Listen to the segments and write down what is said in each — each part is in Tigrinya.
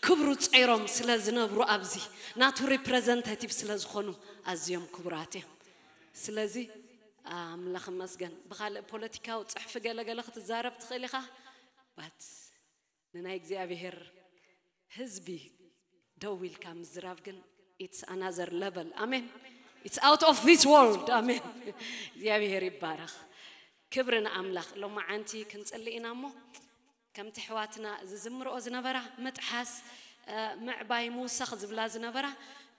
ክብሩ ጸይሮም ስለ ዝነብሩ ኣብዚ ናቱ ሪፕሬዘንታቲቭ ስለ ዝኾኑ ኣዝዮም ክቡራት እዮም። ስለዚ ኣምላኽ ይመስገን። ብኻልእ ፖለቲካዊ ጽሑፊ ገለገለ ክትዛረብ ትኽእል ኢኻ፣ but ንናይ እግዚኣብሔር ህዝቢ ደው ኢልካ ምዝራብ ግን it's another level. ኣሜን። It's out of this world. ኣሜን። እግዚኣብሔር ይባረኽ። ክብሪ ንኣምላኽ። ሎማዓንቲ ክንጽሊ ኢና እሞ ከምቲ ኣሕዋትና ዝዝምርኦ ዝነበራ ምጥሓስ፣ እ፣ ምዕባይ ምውሳኽ ዝብላ ዝነበራ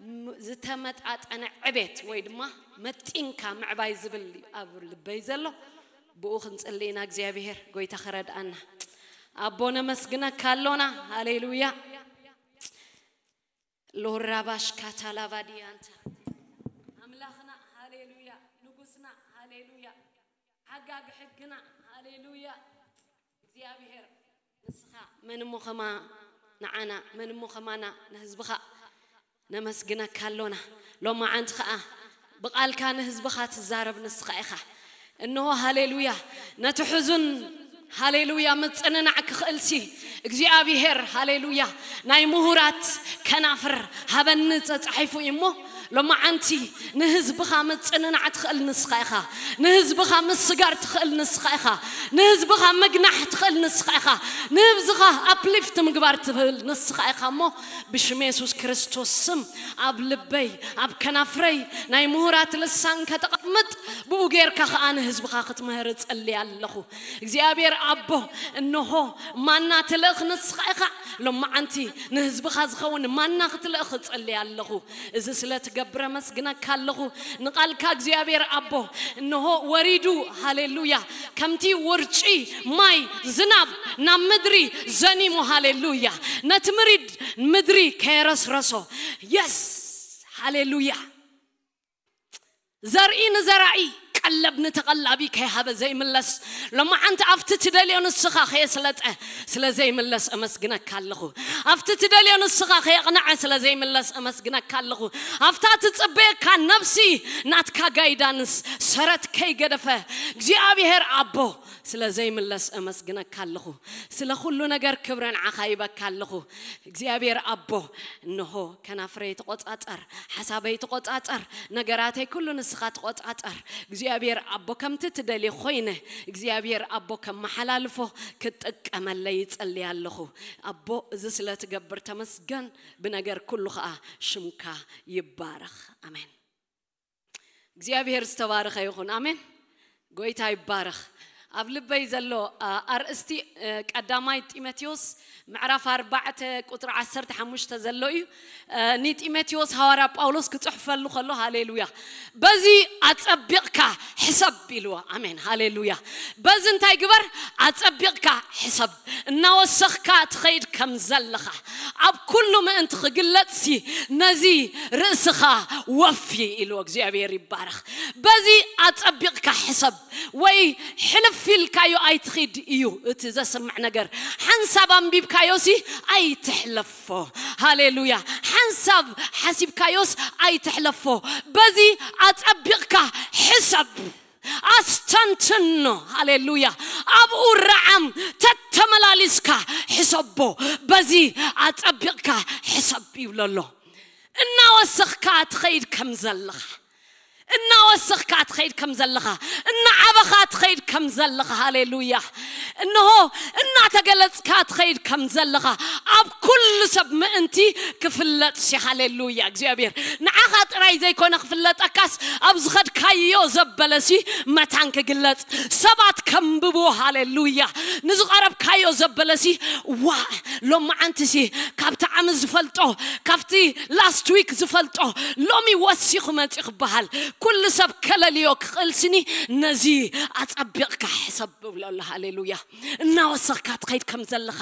ም-፣ ዝተመጣጠነ ዕቤት ወይ ድማ መጢንካ ምዕባይ ዝብል ኣብ ልበይ ዘሎ። ብኡ ክንጽሊ ኢና እግዚኣብሔር ጎይታ ክረድኣና። ኣቦ ነመስግነካ ኣሎና። ሃሌሉያ። ሎራባሽ ካታላቫዲያንታ ኣምላኽና ሃሌሉያ፣ ንጉስና ሃሌሉያ፣ ሓጋጊ ሕግና ሃሌሉያ። እግዚኣብሔር ንስኻ መን እሞ ከማ ንዓና፣ መን እሞ ከማና ንህዝብኻ ነመስግነካ ኣሎና። ሎማዓንቲ ኸኣ ብቓልካ ንህዝብኻ ትዛረብ ንስኻ ኢኻ። እንሆ ሃሌሉያ፣ ነቲ ሕዙን ሃሌሉያ ምጽንናዕ ክኽእልሲ እግዚኣብሔር ሃሌሉያ ናይ ምሁራት ከናፍር ሃበኒ ተጻሒፉ እዩ እሞ ሎማዓንቲ ንህዝብኻ ምጽንናዕ ትኽእል ንስኻ ኢኻ። ንህዝብኻ ምስጋር ትኽእል ንስኻ ኢኻ። ንህዝብኻ ምግናሕ ትኽእል ንስኻ ኢኻ። ንህዝብኻ ኣፕሊፍት ምግባር ትኽእል ንስኻ ኢኻ እሞ ብሽም የሱስ ክርስቶስ ስም ኣብ ልበይ ኣብ ከናፍረይ ናይ ምሁራት ልሳን ከተቐምጥ ብኡ ጌርካ ኸኣ ንህዝብኻ ክትምህር እጸሊ ኣለኹ። እግዚኣብሔር ኣቦ እንሆ ማና ትልእኽ ንስኻ ኢኻ። ሎማዓንቲ ንህዝብኻ ዝኸውን ማና ክትልእኽ እጸሊ ኣለኹ። እዚ ስለ ትገብር ኣመስግነካ ኣለኹ። ንቓልካ እግዚኣብሔር ኣቦ እንሆ ወሪዱ ሃሌሉያ ከምቲ ውርጪ ማይ ዝናብ ናብ ምድሪ ዘኒሙ ሃሌሉያ ነቲ ምሪድ ምድሪ ከየረስረሶ የስ ሃሌሉያ ዘርኢ ንዘራኢ ቀለብ ንተቐላቢ ከይሃበ ዘይምለስ ሎማዓንቲ ኣብቲ ትደልዮ ንስኻ ከየስለጠ ስለ ዘይምለስ እመስግነካ ኣለኹ። ኣብቲ ትደልዮ ንስኻ ከየቕንዐ ስለ ዘይምለስ እመስግነካ ኣለኹ። ኣብታ ትጽበየካ ነፍሲ ናትካ ጋይዳንስ ሰረት ከይገደፈ እግዚኣብሔር ኣቦ ስለ ዘይምለስ እመስግነካ ኣለኹ። ስለ ኩሉ ነገር ክብረ ንዓኻ ይበካ ኣለኹ። እግዚኣብሔር ኣቦ እንሆ ከናፍረይ ተቆጻጸር፣ ሓሳበይ ተቆጻጸር፣ ነገራተይ ኩሉ ንስኻ ተቆጻጸር። እግዚኣብሔር ኣቦ ከምቲ ትደልዮ ኮይነ እግዚኣብሔር ኣቦ ከመሓላልፎ ክጥቀመለይ ይጸሊ ኣለኹ። ኣቦ እዚ ስለ ትገብር ተመስገን። ብነገር ኩሉ ኸኣ ሽምካ ይባረኽ። ኣሜን። እግዚኣብሔር ዝተባረኸ ይኹን። ኣሜን። ጎይታ ይባረኽ። ኣብ ልበይ ዘሎ ኣ፣ ኣርእስቲ እ፣ ቀዳማይ ጢሞቴዎስ ምዕራፍ ኣርባዕተ ቁጥሪ ዓሰርተ ሓሙሽተ ዘሎ እዩ። እ፣ ንጢሞቴዎስ ሃዋርያ ጳውሎስ ክጽሕፈሉ ከሎ ሃሌሉያ በዚ ኣጸቢቕካ ሕሰብ ኢልዎ። ኣሜን ሃሌሉያ። በዚ እንታይ ግበር? ኣጸቢቕካ ሕሰብ። እናወሰኽካ ትኸይድ ከም ዘለኻ ኣብ ኩሉ ምእንቲ ክግለጽሲ ነዚ ርእስኻ ወፊ ኢልዎ እግዚኣብሔር ይባረኽ። በዚ ኣጸቢቕካ ሕሰብ ወይ ሕልፍ ኢልካዮ ኣይትኺድ እዩ እቲ ዘስምዕ ነገር። ሓንሳብ ኣንቢብካዮሲ ኣይትሕለፎ። ሃሌሉያ። ሓንሳብ ሓሲብካዮስ ኣይትሕለፎ። በዚ ኣጸቢቕካ ሕሰብ። ኣስተንትኖ። ሃሌሉያ። ኣብኡ ረዓም ተተመላሊስካ ሕሰቦ። በዚ ኣጸቢቕካ ሕሰብ ይብሎ ኣሎ። እናወሰኽካ ትኸይድ ከም ዘለኻ እናወሰኽካ ትኸይድ ከም ዘለኻ እናዓበኻ ትኸይድ ከም ዘለኻ ሃሌሉያ። እንሆ እናተገለጽካ ትኸይድ ከም ዘለኻ ኣብ ኩሉ ሰብ ምእንቲ ክፍለጥ ሲ ሃሌሉያ እግዚኣብሔር ንዓኻ ጥራይ ዘይኮነ ክፍለጠካስ ኣብ ዝኸድካዮ ዘበለሲ መታን ክግለጽ ሰባት ከንብብዎ ሃሌሉያ ንዝቐረብካዮ ዘበለሲ ዋ ሎማዓንትሲ ካብቲ ዓመት ዝፈልጦ ካብቲ ላስት ዊክ ዝፈልጦ ሎሚ ወሲኹ መፂ ክበሃል ኩሉ ሰብ ከለልዮ ክኽእል ስኒ ነዚ ኣፀቢቕካ ሕሰብ ብብሎ ኣሎ ሃሌሉያ እናወሰኽካ ትኸይድ ከም ዘለኻ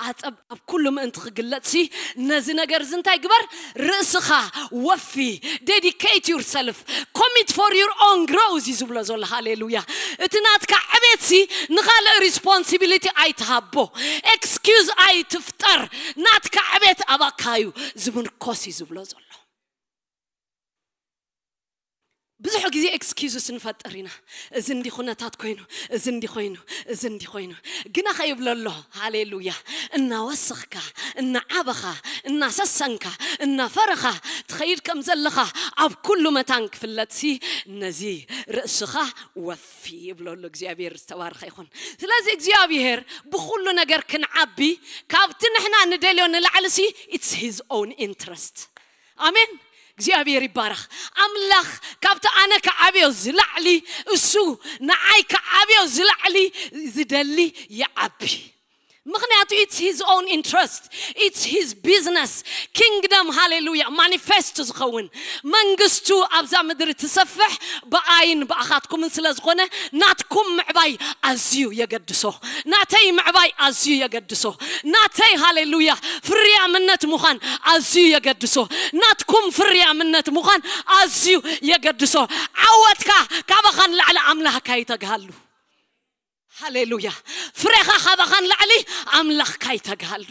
ኣፀብ ኣብ ኩሉ ምእንቲ ክግለጽ ሲ ነዚ ነገር እዚ እንታይ ግበር ርእስኻ ወፊ dedicate yourself commit for your own growth እዩ ዝብሎ ዘሎ ሃሌሉያ እቲ ናትካ ዕቤት ሲ ንኻልእ responsibility ኣይትሃቦ excuse ኣይትፍጠር ናትካ ዕቤት ኣባካ እዩ ዝምርኮስ እዩ ዝብሎ ዘሎ ብዙሕ ግዜ excuse ንፈጥር ኢና እዚ እንዲ ኩነታት ኮይኑ እዚ እንዲ ኮይኑ እዚ እንዲ ኮይኑ ግና ከይብሎ ኣሎ ሃሌሉያ እናወሰኽካ እናዓበኻ እናሰሰንካ እናፈረኻ ትኸይድ ከም ዘለኻ ኣብ ኩሉ መታን ክፍለጥሲ፣ ነዚ ርእስኻ ወፊ ይብሎ ኣሎ እግዚኣብሔር። ዝተባረኸ ይኹን። ስለዚ እግዚኣብሔር ብኹሉ ነገር ክንዓቢ፣ ካብቲ ንሕና ንደልዮ ንላዕልሲ it's his own interest። ኣሜን። እግዚኣብሔር ይባረኽ። ኣምላኽ ካብቲ ኣነ ክዓብዮ ዝላዕሊ፣ እሱ ንዓይ ክዓብዮ ዝላዕሊ ዝደሊ ይዓቢ። ምኽንያቱ it's his own interest, it's his business. Kingdom, ሃሌሉያ፣ ማኒፌስት ዝኸውን መንግስቱ ኣብዛ ምድሪ ትሰፍሕ ብኣይን ብኣኻትኩምን ስለ ዝኾነ፣ ናትኩም ምዕባይ ኣዝዩ የገድሶ። ናተይ ምዕባይ ኣዝዩ የገድሶ። ናተይ፣ ሃሌሉያ፣ ፍርያምነት ምዃን ኣዝዩ የገድሶ። ናትኩም ፍርያምነት ምዃን ኣዝዩ የገድሶ። ዓወትካ ካባኻ ንላዕሊ ኣምላኽካ ይተግሃሉ። ሃሌሉያ። ፍሬኻ ካባኻ ንላዕሊ ኣምላኽካ ይተግሃሉ።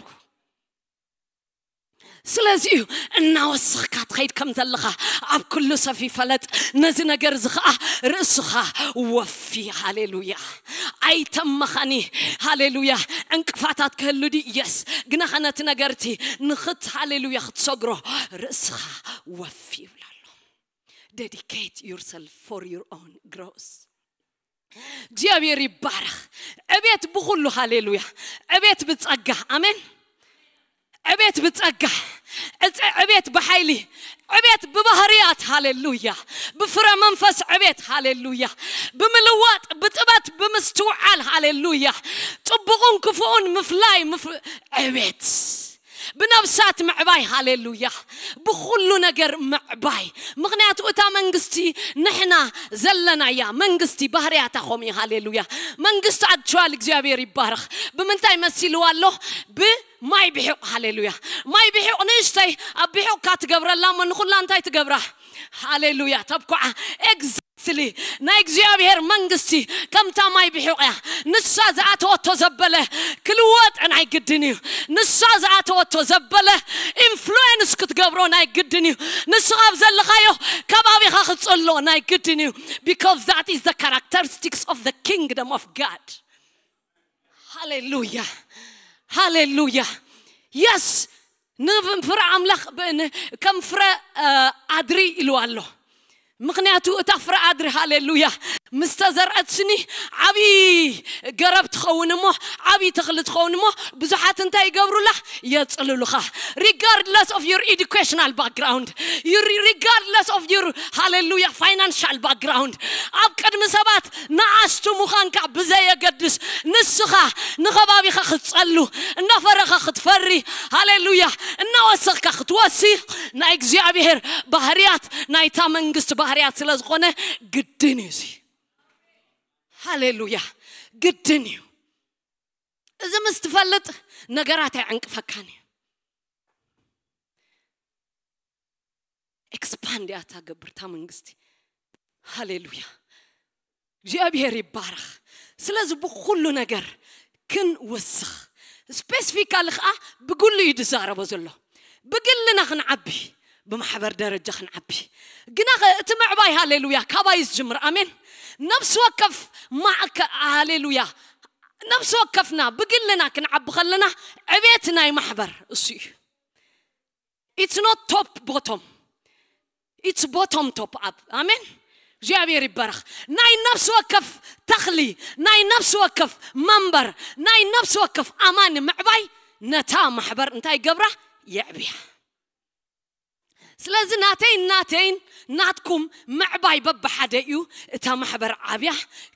ስለዚ እዩ እናወሰኽካ ትኸይድ ከም ዘለኻ ኣብ ኩሉ ሰብ ይፈለጥ። ነዚ ነገር እዚ ኸዓ ርእስኻ ወፊ። ሃሌሉያ። ኣይተመኸኒ። ሃሌሉያ። ዕንቅፋታት ክህሉ ድዩ? የስ። ግናኸ ነቲ ነገር እቲ ንኽት፣ ሃሌሉያ፣ ክትሰግሮ ርእስኻ ወፊ ይብላ ኣሎ። Dedicate yourself for your own growth. እግዚኣብሔር ይባረኽ። ዕቤት ብኹሉ፣ ሃሌሉያ። ዕቤት ብጸጋ፣ ኣሜን። ዕቤት ብጸጋ፣ ዕጸ-፣ ዕቤት ብሓይሊ፣ ዕቤት ብባህርያት፣ ሃሌሉያ። ብፍረ መንፈስ ዕቤት፣ ሃሌሉያ። ብምልዋጥ፣ ብጥበት፣ ብምስትውዓል፣ ሃሌሉያ። ጽቡቕን ክፉኡን ምፍላይ፣ ምፍ-፣ ዕቤት። ብነብሳት ምዕባይ፣ ሃሌሉያ። ብኹሉ ነገር ምዕባይ። ምኽንያቱ እታ መንግስቲ ንሕና ዘለናያ መንግስቲ ባህርያታ ኾም እዩ፣ ሃሌሉያ። መንግስቲ ኣክቹዋል እግዚኣብሔር ይባረኽ። ብምንታይ መሲልዋ ኣሎ? ብማይ ብሒቕ፣ ሃሌሉያ። ማይ ብሒቕ ንእሽተይ ኣብ ብሒቕካ ትገብረላ እሞ ንኹላ እንታይ ትገብራ? ሃሌሉያ፣ ተብኩዓ። ኤግዛክትሊ። ናይ እግዚኣብሔር መንግስቲ ከምታ ማይ ብሒቕ እያ። ንሳ ዝኣተወቶ ዘበለ ክልወጥ ናይ ግድን እዩ። ንሳ ዝኣተወቶ ዘበለ ኢንፍሉዌንስ ክትገብሮ ናይ ግድን እዩ። ንስኻ ኣብ ዘለኻዮ ከባቢኻ ክትጸሎ ናይ ግድን እዩ። Because that is the characteristics of the kingdom of God. ሃሌሉያ፣ ሃሌሉያ። የስ፣ ንፍረ ኣምላኽ ብ-፣ ን-፣ ከም ፍረ፣ እ፣ ኣድሪ ኢሉ ኣሎ። ምኽንያቱ እታ ፍረ ኣድሪ፣ ሃሌሉያ፣ ምስ ተዘርዐት ስኒ ዓብዪ ገረብ ትኸውን እሞ፣ ዓብዪ ተኽሊ ትኸውን እሞ፣ ብዙሓት እንታይ ይገብሩላ? የጽልሉኻ። Regardless of your educational background, you re-, regardless of your, ሃሌሉያ፣ financial background፣ ኣብ ቅድሚ ሰባት ንኣሽቱ ምዃንካ ብዘየገድስ፣ ንስኻ ንኸባቢኻ ክትጸሉ፣ እናፈረኻ ክትፈሪ፣ ሃሌሉያ፣ እናወሰኽካ ክትወሲ፣ ናይ እግዚኣብሔር ባህርያት፣ ናይታ መንግስቲ ባህርያት ስለ ዝኾነ ግድን እዩ እዚ። ሃሌሉያ፣ ግድን እዩ። እዚ ምስ ትፈልጥ ነገራት ኣይዕንቅፈካን እዩ። ኤክስፓንድ እያ እታ ገብር እታ መንግስቲ። ሃሌሉያ፣ እግዚኣብሔር ይባረኽ። ስለዚ ብኩሉ ነገር ክንወስኽ፣ ስፔሲፊካሊ ከዓ ብግሉ እዩ ዝዛረቦ ዘሎ። ብግልና ክንዓቢ፣ ብማሕበር ደረጃ ክንዓቢ። ግና ኸ እቲ ምዕባይ፣ ሃሌሉያ፣ ካባይ ዝጅምር። ኣሜን። ነፍሲ ወከፍ ማእከ-፣ ሃሌሉያ፣ ነፍሲ ወከፍና ብግልና ክንዓቢ ከለና ዕቤት ናይ ማሕበር እሱ እዩ። It's not top bottom, it's bottom top up. ኣሜን። እግዚኣብሔር ይባረኽ። ናይ ነፍሲ ወከፍ ተኽሊ፣ ናይ ነፍሲ ወከፍ መንበር፣ ናይ ነፍሲ ወከፍ ኣማኒ ምዕባይ ነታ ማሕበር እንታይ ይገብራ? የዕብያ። ስለዚ ናተይን ናተይን ናትኩም ምዕባይ በብሓደ እዩ እታ ማሕበር ዓብያ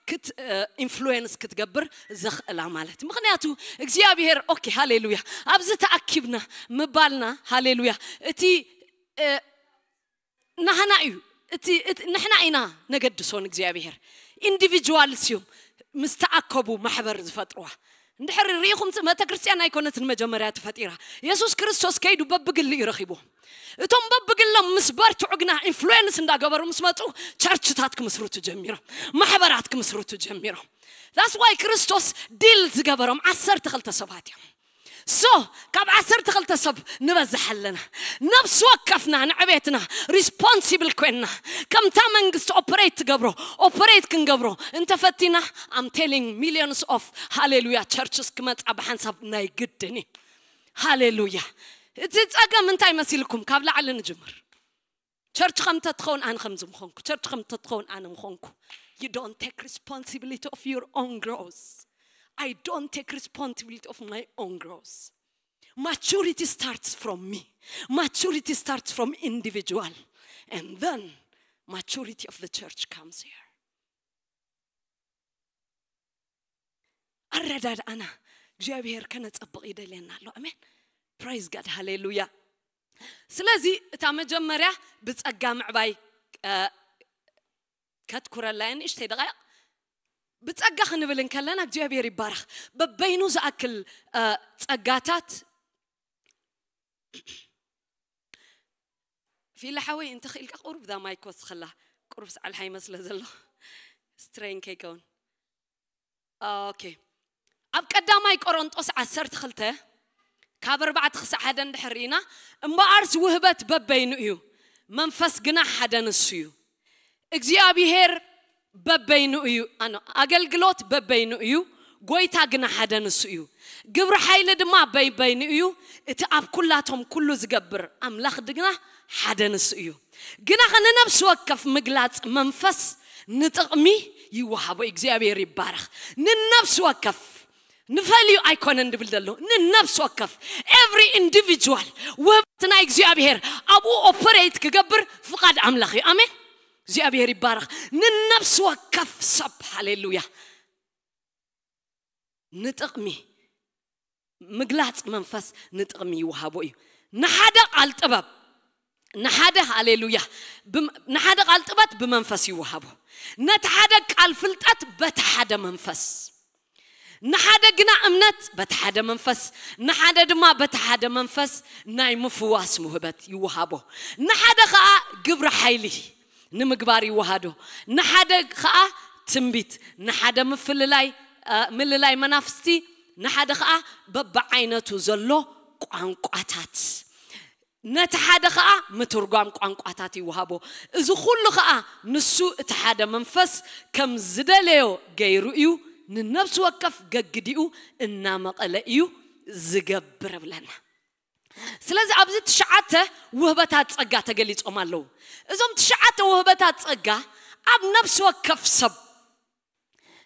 ክት-፣ እ፣ ኢንፍሉዌንስ ክትገብር ዘኽእላ ማለት። ምኽንያቱ እግዚኣብሔር፣ ኦኬ፣ ሃሌሉያ፣ ኣብዚ ተኣኪብና ምባልና፣ ሃሌሉያ፣ እቲ፣ እ፣ ናህና እዩ፣ እቲ፣ እቲ ንሕና ኢና ነገድሶ ንእግዚኣብሔር። ኢንዲቪጁዋልስ እዮም ምስ ተኣከቡ ማሕበር ዝፈጥሩዋ። እንድሕር ርኢኹም፣ ቤተ ክርስቲያን ኣይኮነትን መጀመርያ ተፈጢራ። የሱስ ክርስቶስ ከይዱ በብግሊ እዩ ረኺብዎም። እቶም በብግሎም ምስ በርትዑ ግና ኢንፍሉዌንስ እንዳገበሩ ምስ መጹ ቸርችታት ክምስርቱ ጀሚሮም፣ ማሕበራት ክምስርቱ ጀሚሮም። That's why ክርስቶስ ዲል ዝገበሮም ዓሰርተ ክልተ ሰባት እዮም። ሶ ካብ ዓሰርተ ክልተ ሰብ ንበዝሕ ኣለና። ነፍሲ ወከፍና ንዕቤትና ሪስፖንሲብል ኮይንና ከምታ መንግስቲ ኦፐሬት ትገብሮ ኦፐሬት ክንገብሮ እንተፈቲና፣ I'm telling millions of ሃሌሉያ ቸርችስ ክመጻ ብሓንሳብ ናይ ግድን እዩ። ሃሌሉያ። እቲ ጸገም እንታይ መሲልኩም? ካብ ላዕሊ ንጅምር። ቸርች ከም ተትኸውን ኣነ ከምዚ ምኾንኩ፣ ቸርች ከም ተትኸውን ኣነ ምኾንኩ። You don't take responsibility of your own growth. I don't take responsibility of my own growth. Maturity starts from me. Maturity starts from individual. And then maturity of the church comes here. ኣረዳድኣና እግዚኣብሔር ከነጸብቕ ይደልየና ኣሎ። ኣሜን። Praise God. ሃሌሉያ። ስለዚ እታ መጀመርያ ብጸጋ ምዕባይ ከትኩረላየ ንእሽተይ ደቃይቕ። ብጸጋ ክንብል እንከለና እግዚኣብሔር ይባረኽ። በበይኑ ዝኣክል ጸጋታት፣ ፊላ ሓወይ እንተኽኢልካ ቁሩብ እዛ ማይክ ወስኸላ፣ ቁሩብ ሰዓል ሓይ መስለ ዘሎ ስትሬን ከይከውን። ኦኬ። ኣብ ቀዳማይ ቆሮንጦስ ዓሰርተ ክልተ ካብ ኣርባዕተ ክሳዕ ሓደ እንድሕር ርኢና፣ እምበኣርስ ውህበት በበይኑ እዩ፣ መንፈስ ግና ሓደ ንሱ እዩ። እግዚኣብሔር በበይኑ እዩ፣ ኣነ ኣገልግሎት በበይኑ እዩ፣ ጎይታ ግና ሓደ ንሱ እዩ። ግብሪ ሓይሊ ድማ በይበይኑ እዩ፣ እቲ ኣብ ኩላቶም ኩሉ ዝገብር ኣምላኽ ድግና ሓደ ንሱ እዩ። ግና ንነብሲ ወከፍ ምግላጽ መንፈስ ንጥቕሚ ይወሃቦ። እግዚኣብሔር ይባረኽ። ንነብሲ ወከፍ ንፈልዩ ኣይኮነን ድብል ዘሎ፣ ንነብሲ ወከፍ፣ every individual ውህበት ናይ እግዚኣብሔር ኣብኡ ኦፐሬት ክገብር ፍቓድ ኣምላኽ እዩ። ኣሜን። እግዚኣብሔር ይባረኽ። ንነብሲ ወከፍ ሰብ፣ ሃሌሉያ፣ ንጥቕሚ ምግላጽ መንፈስ ንጥቕሚ ይወሃቦ እዩ። ንሓደ ቃል ጥበብ፣ ንሓደ፣ ሃሌሉያ፣ ብም-፣ ንሓደ ቃል ጥበብ ብመንፈስ ይወሃቦ። ነቲ ሓደ ቃል ፍልጠት በቲ ሓደ መንፈስ፣ ንሓደ ግና እምነት በቲ ሓደ መንፈስ፣ ንሓደ ድማ በቲ ሓደ መንፈስ ናይ ምፍዋስ ውህበት ይወሃቦ። ንሓደ ኸኣ ግብሪ ሓይሊ ንምግባር ይወሃዶ። ንሓደ ኸኣ ትንቢት፣ ንሓደ ምፍልላይ፣ እ፣ ምልላይ መናፍስቲ፣ ንሓደ ኸኣ በብዓይነቱ ዘሎ ቋንቋታት፣ ነቲ ሓደ ኸኣ ምትርጓም ቋንቋታት ይወሃቦ። እዚ ኩሉ ኸኣ ንሱ እቲ ሓደ መንፈስ ከም ዝደለዮ ገይሩ እዩ፣ ንነብሲ ወከፍ ገግዲኡ እናመቐለ እዩ ዝገብር እብለና። ስለዚ ኣብዚ ትሽዓተ ውህበታት ጸጋ ተገሊጾም ኣለዉ። እዞም ትሽዓተ ውህበታት ጸጋ ኣብ ነብሲ ወከፍ ሰብ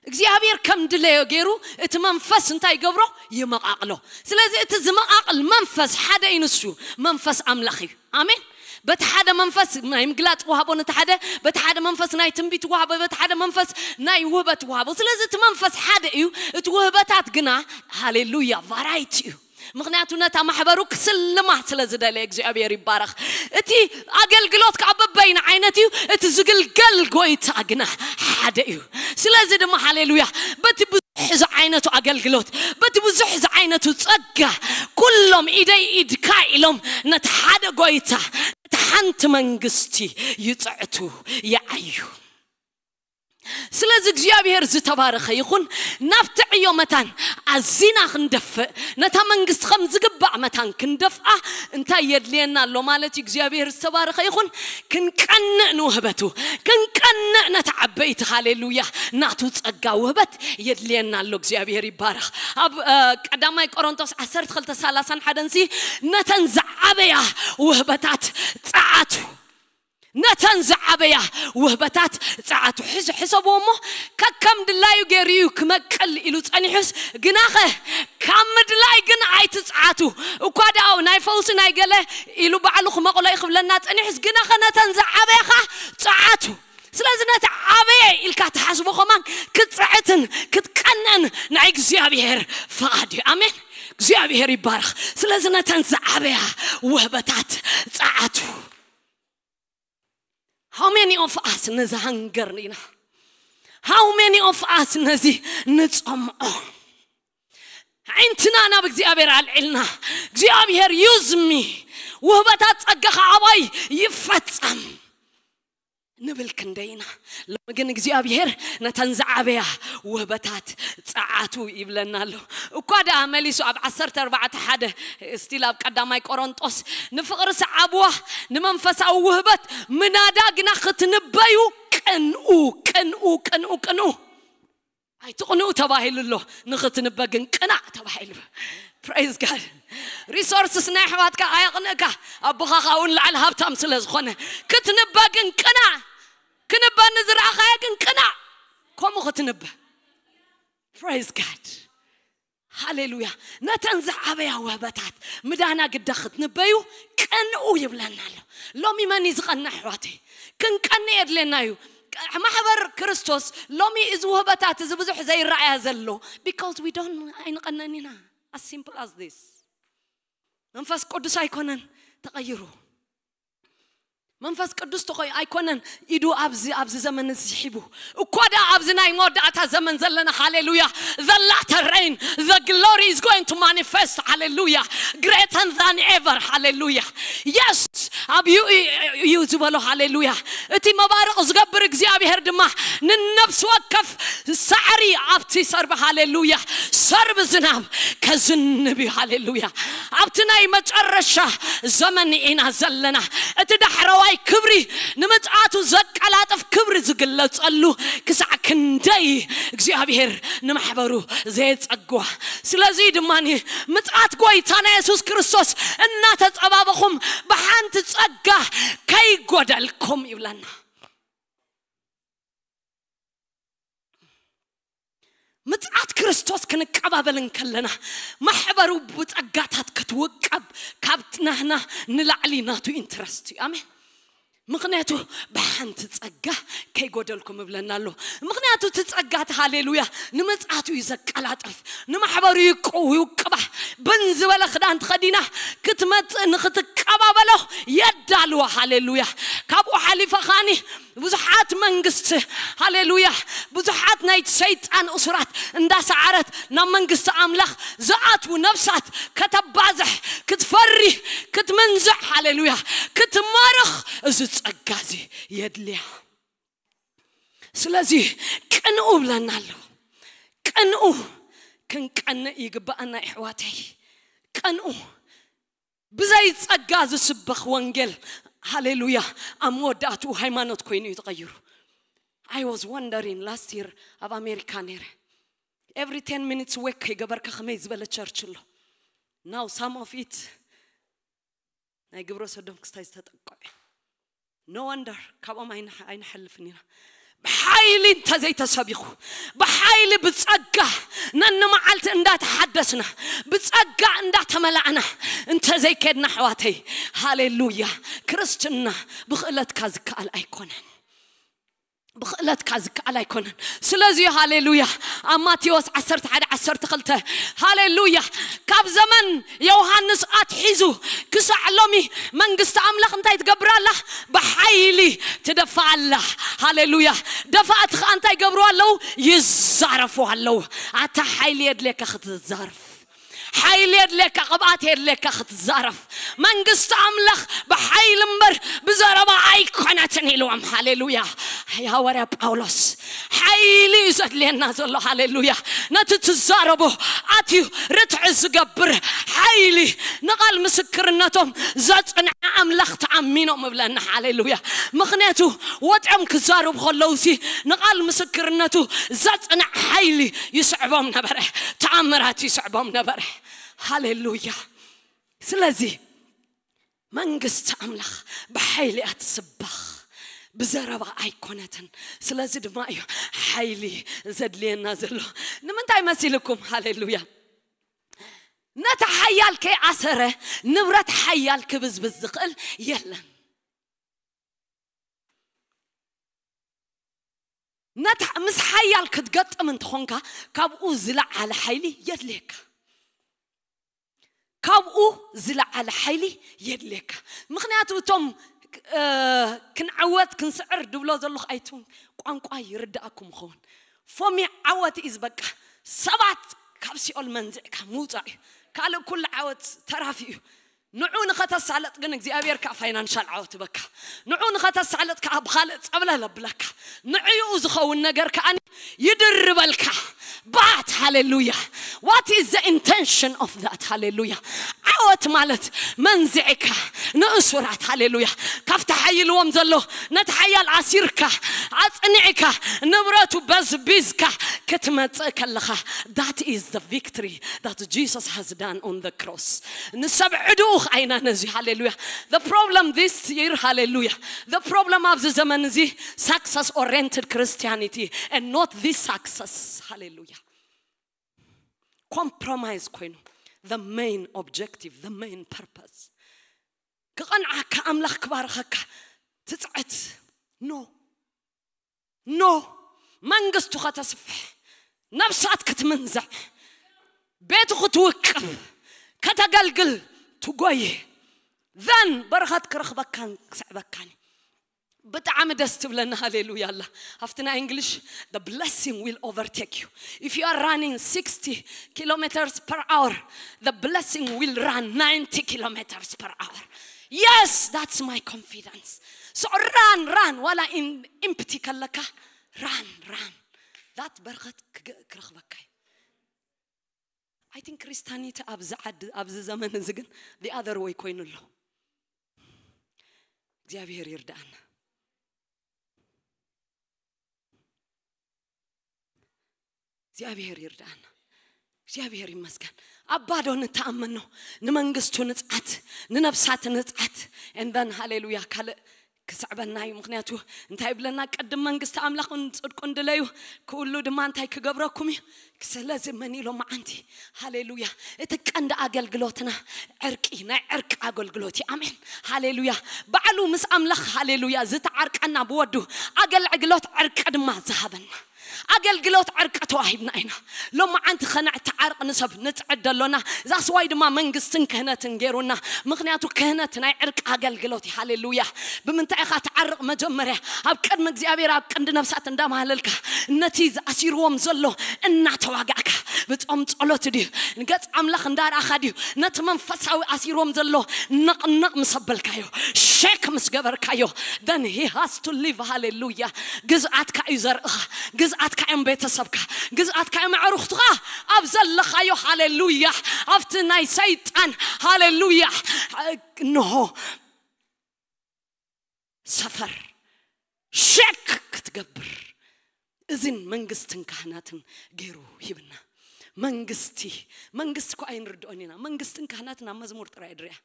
እግዚኣብሔር ከም ድለዮ ገይሩ እቲ መንፈስ እንታይ ይገብሮ? ይመቓቕሎ። ስለዚ እቲ ዝመቓቕል መንፈስ ሓደ እዩ፣ ንሱ መንፈስ ኣምላኽ እዩ። ኣሜን። በቲ ሓደ መንፈስ ናይ ምግላጽ ወሃቦ ነቲ ሓደ፣ በቲ ሓደ መንፈስ ናይ ትንቢት ወሃቦ፣ በቲ ሓደ መንፈስ ናይ ውህበት ወሃቦ። ስለዚ እቲ መንፈስ ሓደ እዩ፣ እቲ ውህበታት ግና፣ ሃሌሉያ፣ ቫራይቲ እዩ። ምኽንያቱ ነታ ማሕበሩ ክስልማ ስለ ዝደለየ እግዚኣብሔር ይባረኽ። እቲ ኣገልግሎት ከዓ በበይነ ዓይነት እዩ፣ እቲ ዝግልገል ጎይታ ግና ሓደ እዩ። ስለዚ ድማ ሃሌሉያ፣ በቲ ብዙሕ ዝዓይነቱ ኣገልግሎት፣ በቲ ብዙሕ ዝዓይነቱ ጸጋ፣ ኩሎም ኢደይ ኢድካ ኢሎም ነቲ ሓደ ጎይታ፣ ነቲ ሓንቲ መንግስቲ ይጽዕቱ፣ ይዓዩ። ስለዚ እግዚኣብሔር ዝተባረኸ ይኹን። ናብቲ ዕዮ መታን ኣዚና ክንደፍእ፣ ነታ መንግስቲ ከም ዝግባእ መታን ክንደፍኣ እንታይ የድልየና ኣሎ ማለት እዩ? እግዚኣብሔር ዝተባረኸ ይኹን። ክንቀንእ ንውህበቱ፣ ክንቀንእ ነቲ ዓበይቲ፣ ሃሌሉያ፣ ናቱ ጸጋ ውህበት የድልየና ኣሎ። እግዚኣብሔር ይባረኽ። ኣብ፣ እ፣ ቀዳማይ ቆሮንቶስ ዓሰርተ ክልተ ሰላሳን ሓደን ሲ፣ ነተን ዝዓበያ ውህበታት ጸዓቱ። ነተን ዝዓበያ ውህበታት ጸዓቱ። ሕዝ-፣ ሕሰብዎ እሞ፣ ከከም ድላዩ ገይሩ እዩ ክመቅል ኢሉ ጸኒሑስ፣ ግናኸ ካብ ምድላይ ግን ኣይትጽዓቱ። እኳ ደኣ ናይ ፈውሲ ናይ ገለ ኢሉ ባዕሉ ክመቕሎ እዩ ክብለና ጸኒሑስ፣ ግናኸ ነተን ዝዓበያ ኸኣ ጸዓቱ። ስለዚ ነቲ ዓበየ ኢልካ ትሓስቦ ከማን ክትጽዕትን ክትቀንእን ናይ እግዚኣብሔር ፍቓድ እዩ። ኣሜን። እግዚኣብሔር ይባረኽ። ስለዚ ነተን ዝዓበያ ውህበታት ጸዓቱ። How many of us ነዚ ሃንገር ኢና? How many of us ነዚ ንጸምዖ? ዓይንትና ናብ እግዚኣብሔር ኣልዒልና፣ እግዚኣብሔር use me፣ ውህበታት ጸጋኻ ኣባይ ይፈጸም ንብል ክንደይ ኢና? ሎሚ ግን እግዚኣብሔር ነተን ዝዓበያ ውህበታት ጸዓቱ ይብለና ኣሎ። እኳ ደኣ መሊሱ ኣብ ዓሰርተ ኣርባዕተ ሓደ፣ ስቲል ኣብ ቀዳማይ ቆሮንጦስ፣ ንፍቕሪ ሰዓብዋ፣ ንመንፈሳዊ ውህበት ምናዳ ግና ክትንበዩ ቅንኡ፣ ቅንኡ፣ ቅንኡ፣ ቅንኡ። ኣይትቕንኡ ተባሂሉ ኣሎ፣ ንኽትንበ ግን ቅናእ ተባሂሉ። Praise God. Resources ናይ ኣሕዋትካ ኣየቕንእካ። ኣቦኻ ኻውን ላዕሊ ሃብታም ስለ ዝኾነ ክትንበ ግን ቅናዕ። ክንበ ንዝረኣኻዮ ግን ቅናዕ። ከምኡ ክትንበ። Praise God. ሃሌሉያ። ነተን ዝዓበያ ውህበታት ምዳና ግዳ ክትንበዩ ቅንኡ ይብለና ኣሎ። ሎሚ መን እዩ ዝቐንእ ኣሕዋተይ? ክንቀንእ የድልየና እዩ። ማሕበር ክርስቶስ ሎሚ እዚ ውህበታት እዚ ብዙሕ ዘይረኣያ ዘሎ because we don't ኣይንቐነን ኢና። As simple as this. መንፈስ ቅዱስ ኣይኮነን ተቐይሩ። መንፈስ ቅዱስ ተኾይ ኣይኮነን ኢዱ ኣብዚ ኣብዚ ዘመን እዚ ሒቡ እኳ ዳ ኣብዚ ናይ መወዳእታ ዘመን ዘለና ሃሌሉያ። The latter rain, the glory is going to manifest ሃሌሉያ። Greater than ever ሃሌሉያ። Yes ኣብ እዩ እዩ ዝበሎ ሃሌሉያ። እቲ መባረቕ ዝገብር እግዚኣብሔር ድማ ንነፍሲ ወከፍ ሳዕሪ ኣብቲ ሰርቢ ሃሌሉያ ሰርቢ ዝናብ ከዝንብ እዩ። ሃሌሉያ። ኣብቲ ናይ መጨረሻ ዘመን ኢና ዘለና። እቲ ዳሕረዋይ ክብሪ ንምጽኣቱ ዘቀላጥፍ ክብሪ ዝግለጸሉ ክሳዕ ክንደይ እግዚኣብሔር ንማሕበሩ ዘየጸግዋ። ስለዚ ድማ ምጽኣት ጎይታና የሱስ ክርስቶስ እናተጸባበኹም ብሓንቲ ጸጋ ከይጎደልኩም ይብለና። ምጽኣት ክርስቶስ ክንቀባበል እንከለና ማሕበሩ ብጸጋታት ክትውቀብ ካብ ናህና ንላዕሊ ናቱ ኢንትረስት እዩ። ኣሜን። ምኽንያቱ ብሓንቲ ጸጋ ከይጎደልኩም እብለና ኣሎ። ምኽንያቱ እቲ ጸጋ እቲ ሃሌሉያ ንምጽኣቱ እዩ ዘቀላጥፍ፣ ንማሕበሩ ይውቅባ። ብን ዝበለ ክዳን ተኸዲና ክትመጽእ ንክትቀባበሎ የዳልዋ። ሃሌሉያ። ካብኡ ሓሊፈ ኻኒ ብዙሓት መንግስቲ ሃሌሉያ ብዙሓት ናይ ሰይጣን እሱራት እንዳሰዓረት ናብ መንግስቲ ኣምላኽ ዝኣትዉ ነፍሳት ከተባዝሕ ክትፈሪ ክትምንዝዕ ሃሌሉያ ክትማርኽ እዚ ጸጋ እዚ የድልያ። ስለዚ ቅንኡ ብለና ኣሎ። ቅንኡ ክንቀንእ ይግባኣና ይሕዋተይ። ቅንኡ ብዘይ ጸጋ ዝስበኽ ወንጌል ሃሌሉያ ኣብ መወዳእትኡ ሃይማኖት ኮይኑ እዩ ተቐይሩ። I was wondering last year ኣብ ኣሜሪካ ነይረ። Every ten minutes ወክ ከይገበርካ ከመይ ዝበለ ቸርች ኣሎ። Now some of it ናይ ግብረ ሰዶም ክስታይ ዝተጠቀዑ። No wonder ካብኦም ኣይንሓልፍን ኢና። ብሓይሊ እንተዘይተሰቢኹ ብሓይሊ ብጸጋ ነንመዓልቲ እንዳተሓደስና ብጸጋ እንዳተመላእና እንተዘይከድና ኣሕዋተይ ሃሌሉያ ክርስትና ብኽእለትካ ዝከኣል ኣይኮነን። ብኽእለትካ ዝከኣል ኣይኮነን። ስለዚ ሃሌሉያ ኣብ ማቴዎስ ዓሰርተ ሓደ ዓሰርተ ክልተ ሃሌሉያ ካብ ዘመን ዮሃንስ ኣትሒዙ ክሳዕ ሎሚ መንግስቲ ኣምላኽ እንታይ ትገብር ኣላ? ብሓይሊ ትደፍእ ኣላ። ሃሌሉያ። ደፋእቲ ኸዓ እንታይ ይገብሩ ኣለዉ? ይዛረፉ ኣለዉ። ኣታ ሓይሊ የድልየካ ክትዛረፍ። ሓይሊ የድልየካ፣ ቅብኣት የድልየካ ክትዛረፍ። መንግስቲ ኣምላኽ ብሓይሊ እምበር ብዘረባ ኣይኮነትን ኢልዎም። ሃሌሉያ። ሃዋርያ ጳውሎስ ሓይሊ እዩ ዘድልየና ዘሎ። ሃሌሉያ። ነቲ ትዛረቦ ኣትዩ ርትዒ ዝገብር ሓይሊ ንቓል ምስክርነቶም ዘጽንዐ ኣምላኽ ተኣሚኖም እብለና። ሃሌሉያ። ምኽንያቱ ወጢኦም ክዛረቡ ከለውሲ ንቓል ምስክርነቱ ዘጽንዕ ሓይሊ ይስዕቦም ነበረ። ተኣምራት ይስዕቦም ነበረ። ሃሌሉያ። ስለዚ መንግስቲ ኣምላኽ ብሓይሊ እያ ትስበኽ፣ ብዘረባ ኣይኮነትን። ስለዚ ድማ እዩ ሓይሊ ዘድልየና ዘሎ። ንምንታይ መሲልኩም? ሃሌሉያ። ነቲ ሓያል ከይኣሰረ ንብረት ሓያል ክብዝብዝ ዝኽእል የለን። ነታ ምስ ሓያል ክትገጥም እንተኾንካ ካብኡ ዝለዓለ ሓይሊ የድልየካ። ካብኡ ዝለዓለ ሓይሊ የድልየካ። ምኽንያቱ እቶም እ፣ ክንዕወት ክንስዕር ድብሎ ዘለኹ ኣይትም ቋንቋ ይርዳእኩም ኸውን። ፎሚ ዓወት ኢዝ በቃ ሰባት ካብ ሲኦል መንዚዕካ ምውፃእ እዩ። ካልእ ኩሉ ዓወት ተራፊ እዩ። ንዑ ንኸተሳለጥ ግን እግዚኣብሔር ከዓ ፋይናንሻል ዓወት በካ። ንዑ ንኸተሳለጥ ከዓ ብኻልእ ጸብለል ኣብለካ። ንዕኡ ዝኸውን ነገር ከዓ ይድርበልካ። But ሃሌሉያ, what is the intention of that? ሃሌሉያ። ዓወት ማለት መንዚዕካ ንእሱራት፣ ሃሌሉያ፣ ካብቲ ሓይልዎም ዘሎ፣ ነቲ ሓያል ኣሲርካ ኣጽኒዕካ ንብረቱ በዝቢዝካ ክትመጽእ ከለኻ, that is the victory that Jesus has done on the cross. ንሰብ ዕዱኽ ኣይና ነዚ፣ ሃሌሉያ። The problem this year, ሃሌሉያ, the problem ኣብዚ ዘመን እዚ, success oriented Christianity and not this success. ሃሌሉያ። ኮምፕሮማይዝ ኮይኑ, the main objective, the main purpose, ክቐንዓካ፣ ኣምላኽ ክባርኸካ ትጽዕት። ኖ፣ ኖ። መንግስቱ ከተስፍሕ፣ ነብሳት ክትምንዘዕ፣ ቤቱ ክትውቅብ፣ ከተገልግል ትጎይ፣ then በረኸት ክረኽበካን ክስዕበካን። ብጣዕሚ ደስ ትብለና። ሃሌሉያ ኣላ። ኣብቲ ናይ እንግሊሽ, the blessing will overtake you. If you are running sixty kilometers per hour, the blessing will run ninety kilometers per hour. Yes, that's my confidence. So run, run. ዋላ ኢን ኢምፕቲ ከለካ, run, run. That በረኸት ክረኽበካ እዩ። I think ክርስቲያኒቲ ኣብዚ ዓዲ፣ ኣብዚ ዘመን እዚ ግን the other way ኮይኑ ኣሎ። እግዚኣብሔር ይርዳእና። እግዚኣብሔር ይርዳእና። እግዚኣብሔር ይመስገን። ኣብ ባዶ ንተኣመኖ፣ ንመንግስቱ ንጽዓት፣ ንነብሳት ንጽዓት። And then ሃሌሉያ ካልእ ክስዕበና እዩ። ምክንያቱ እንታይ ይብለና? ቅድም መንግስቲ ኣምላኽን ጽድቁን ድለዩ፣ ክእሉ ድማ እንታይ ክገብረኩም እዩ? ስለዚ መን ኢሎም መዓንቲ? ሃሌሉያ። እቲ ቀንዲ ኣገልግሎትና ዕርቂ፣ ናይ ዕርቂ ኣገልግሎት እዩ። ኣሜን። ሃሌሉያ። ባዕሉ ምስ ኣምላኽ፣ ሃሌሉያ፣ ዝተዓርቀና ብወዱ፣ ኣገልግሎት ዕርቂ ድማ ዝሃበና። ኣገልግሎት ዕርቂ ተዋሂብና ኢና። ሎማዓንቲ ከነዕትዓርቕ ንሰብ ንጽዕድ ኣሎና። ዛስዋይ ድማ መንግስትን ክህነትን ገይሩና። ምክንያቱ ክህነት ናይ ዕርቂ ኣገልግሎት እዩ። ሃሌሉያ። ብምንታይ ኢኻ ትዓርቕ? መጀመርያ ኣብ ቅድሚ እግዚኣብሔር ኣብ ቅንዲ ነብሳት እንዳማህለልካ፣ ነቲ ዝኣሲርዎም ዘሎ እናተዋጋእካ፣ ብጾም ጸሎት ድዩ፣ ንገጽ ኣምላኽ እንዳረኣኻ ድዩ፣ ነቲ መንፈሳዊ ኣሲርዎም ዘሎ ነቕነቕ ምስ ኣበልካዮ፣ ሼክ ምስ ገበርካዮ፣ then he has to leave። ሃሌሉያ። ግዝኣትካ እዩ ዘርእኻ፣ ግዝኣትካ እዮም ቤተሰብካ፣ ግዝኣትካ እዮም ኣዕሩኽትኻ። ኣብ ዘለኻዮ፣ ሃሌሉያ፣ ኣብቲ ናይ ሰይጣን፣ ሃሌሉያ፣ እንሆ ሰፈር ሸክ ክትገብር፣ እዝን መንግስትን ካህናትን ገይሩ ሂብና። መንግስቲ፣ መንግስቲ እኮ ኣይንርድኦን ኢና። መንግስትን ካህናትን ኣብ መዝሙር ጥራይ ድርያ።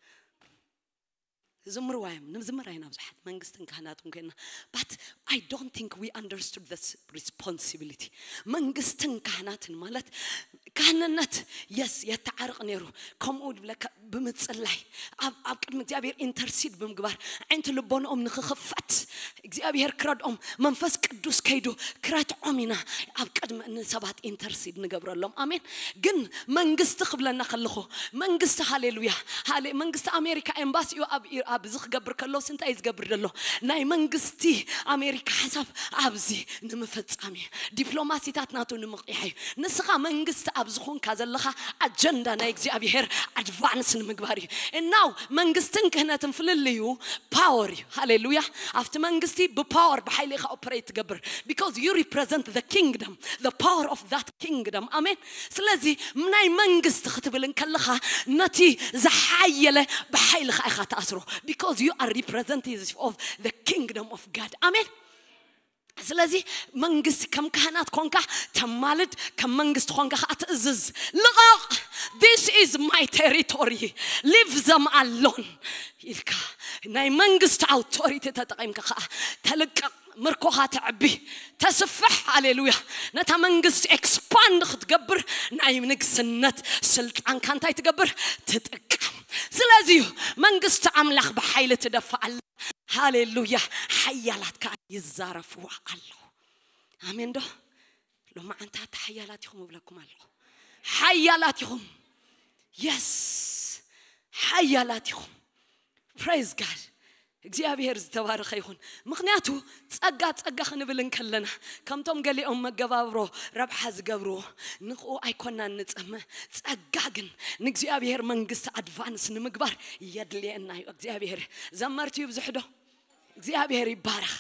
ዝምርዋ እዮም፣ ንዝምር ኣይና ብዙሓት መንግስትን ካህናትን ኮይና። But I don't think we understood this responsibility. መንግስትን ካህናትን ማለት፣ ካህንነት፣ የስ፣ የተዓርቕ ነይሩ። ከምኡ ድብለካ ብምጽላይ፣ ኣብ፣ ኣብ ቅድሚ እግዚኣብሔር ኢንተርሲድ ብምግባር፣ ዓይንቲ ልቦንኦም ንኽኽፈት፣ እግዚኣብሔር ክረድኦም፣ መንፈስ ቅዱስ ከይዱ ክረትዖም ኢና ኣብ ቅድሚ ንሰባት ኢንተርሲድ ንገብረሎም። ኣሜን። ግን መንግስቲ ክብለና ከለኹ፣ መንግስቲ፣ ሃሌሉያ፣ ሃሌ-፣ መንግስቲ ኣሜሪካ ኤምባሲኡ ኣብ ኢ-፣ ኣብዚ ክገብር ከሎ፣ እንታይ እዩ ዝገብር ዘሎ? ናይ መንግስቲ ኣሜሪካ ሓሳብ ኣብዚ ንምፍጻም እዩ። ዲፕሎማሲታት ናቱ ንምቕያሕ እዩ። ንስኻ መንግስቲ ኣብ ዝኾንካ ዘለኻ ኣጀንዳ ናይ እግዚኣብሔር ኣድቫንስ ንምግባር እዩ። እናው መንግስትን ክህነትን ፍልልዩ ፓወር እዩ። ሃሌሉያ። ኣብቲ መንግስቲ ብፓወር፣ ብሓይሊ ኢኻ ኦፐሬት ትገብር። Because you represent the kingdom, the power of that kingdom. ኣሜን። ስለዚ ናይ መንግስቲ ክትብል እንከለኻ፣ ነቲ ዝሓየለ ብሓይልኻ ኢኻ ትኣስሮ። Because you are representative of the kingdom of God. ኣሜን። ስለዚ መንግስቲ ከም ካህናት ኮንካ ተማልድ፣ ከም መንግስቲ ኮንካ ከዓ ትእዝዝ። ልቐቕ! This is my territory. Leave them alone ኢልካ ናይ መንግስቲ ኣውቶሪቲ ተጠቒምካ ከዓ ተልቀቕ። ምርኮኻ ተዕቢ፣ ተስፍሕ። ሃሌሉያ። ነታ መንግስቲ ኤክስፓንድ ክትገብር ናይ ንግስነት ስልጣንካ እንታይ ትገብር? ትጥቀም። ስለዚ እዩ መንግስቲ ኣምላኽ ብሓይሊ ትደፍእ ኣላ። ሃሌሉያ። ሓያላት ከዓ ይዛረፍዋ ኣለዉ። ኣሜን ዶ? ሎማዓንቲ ኣታ ሓያላት ኢኹም እብለኩም ኣለኹ። ሓያላት ኢኹም። የስ፣ ሓያላት ኢኹም። ፕሬዝ ጋድ። እግዚኣብሔር ዝተባረኸ ይኹን። ምኽንያቱ ጸጋ ጸጋ ክንብል እንከለና፣ ከምቶም ገሊኦም መገባብሮ ረብሓ ዝገብርዎ ንኽኡ ኣይኮናን ንጸምእ። ጸጋ ግን ንእግዚኣብሔር መንግስቲ ኣድቫንስ ንምግባር የድልየና እዩ። እግዚኣብሔር ዘመርቲ ይብዝሑ ዶ? እግዚኣብሔር ይባረኽ።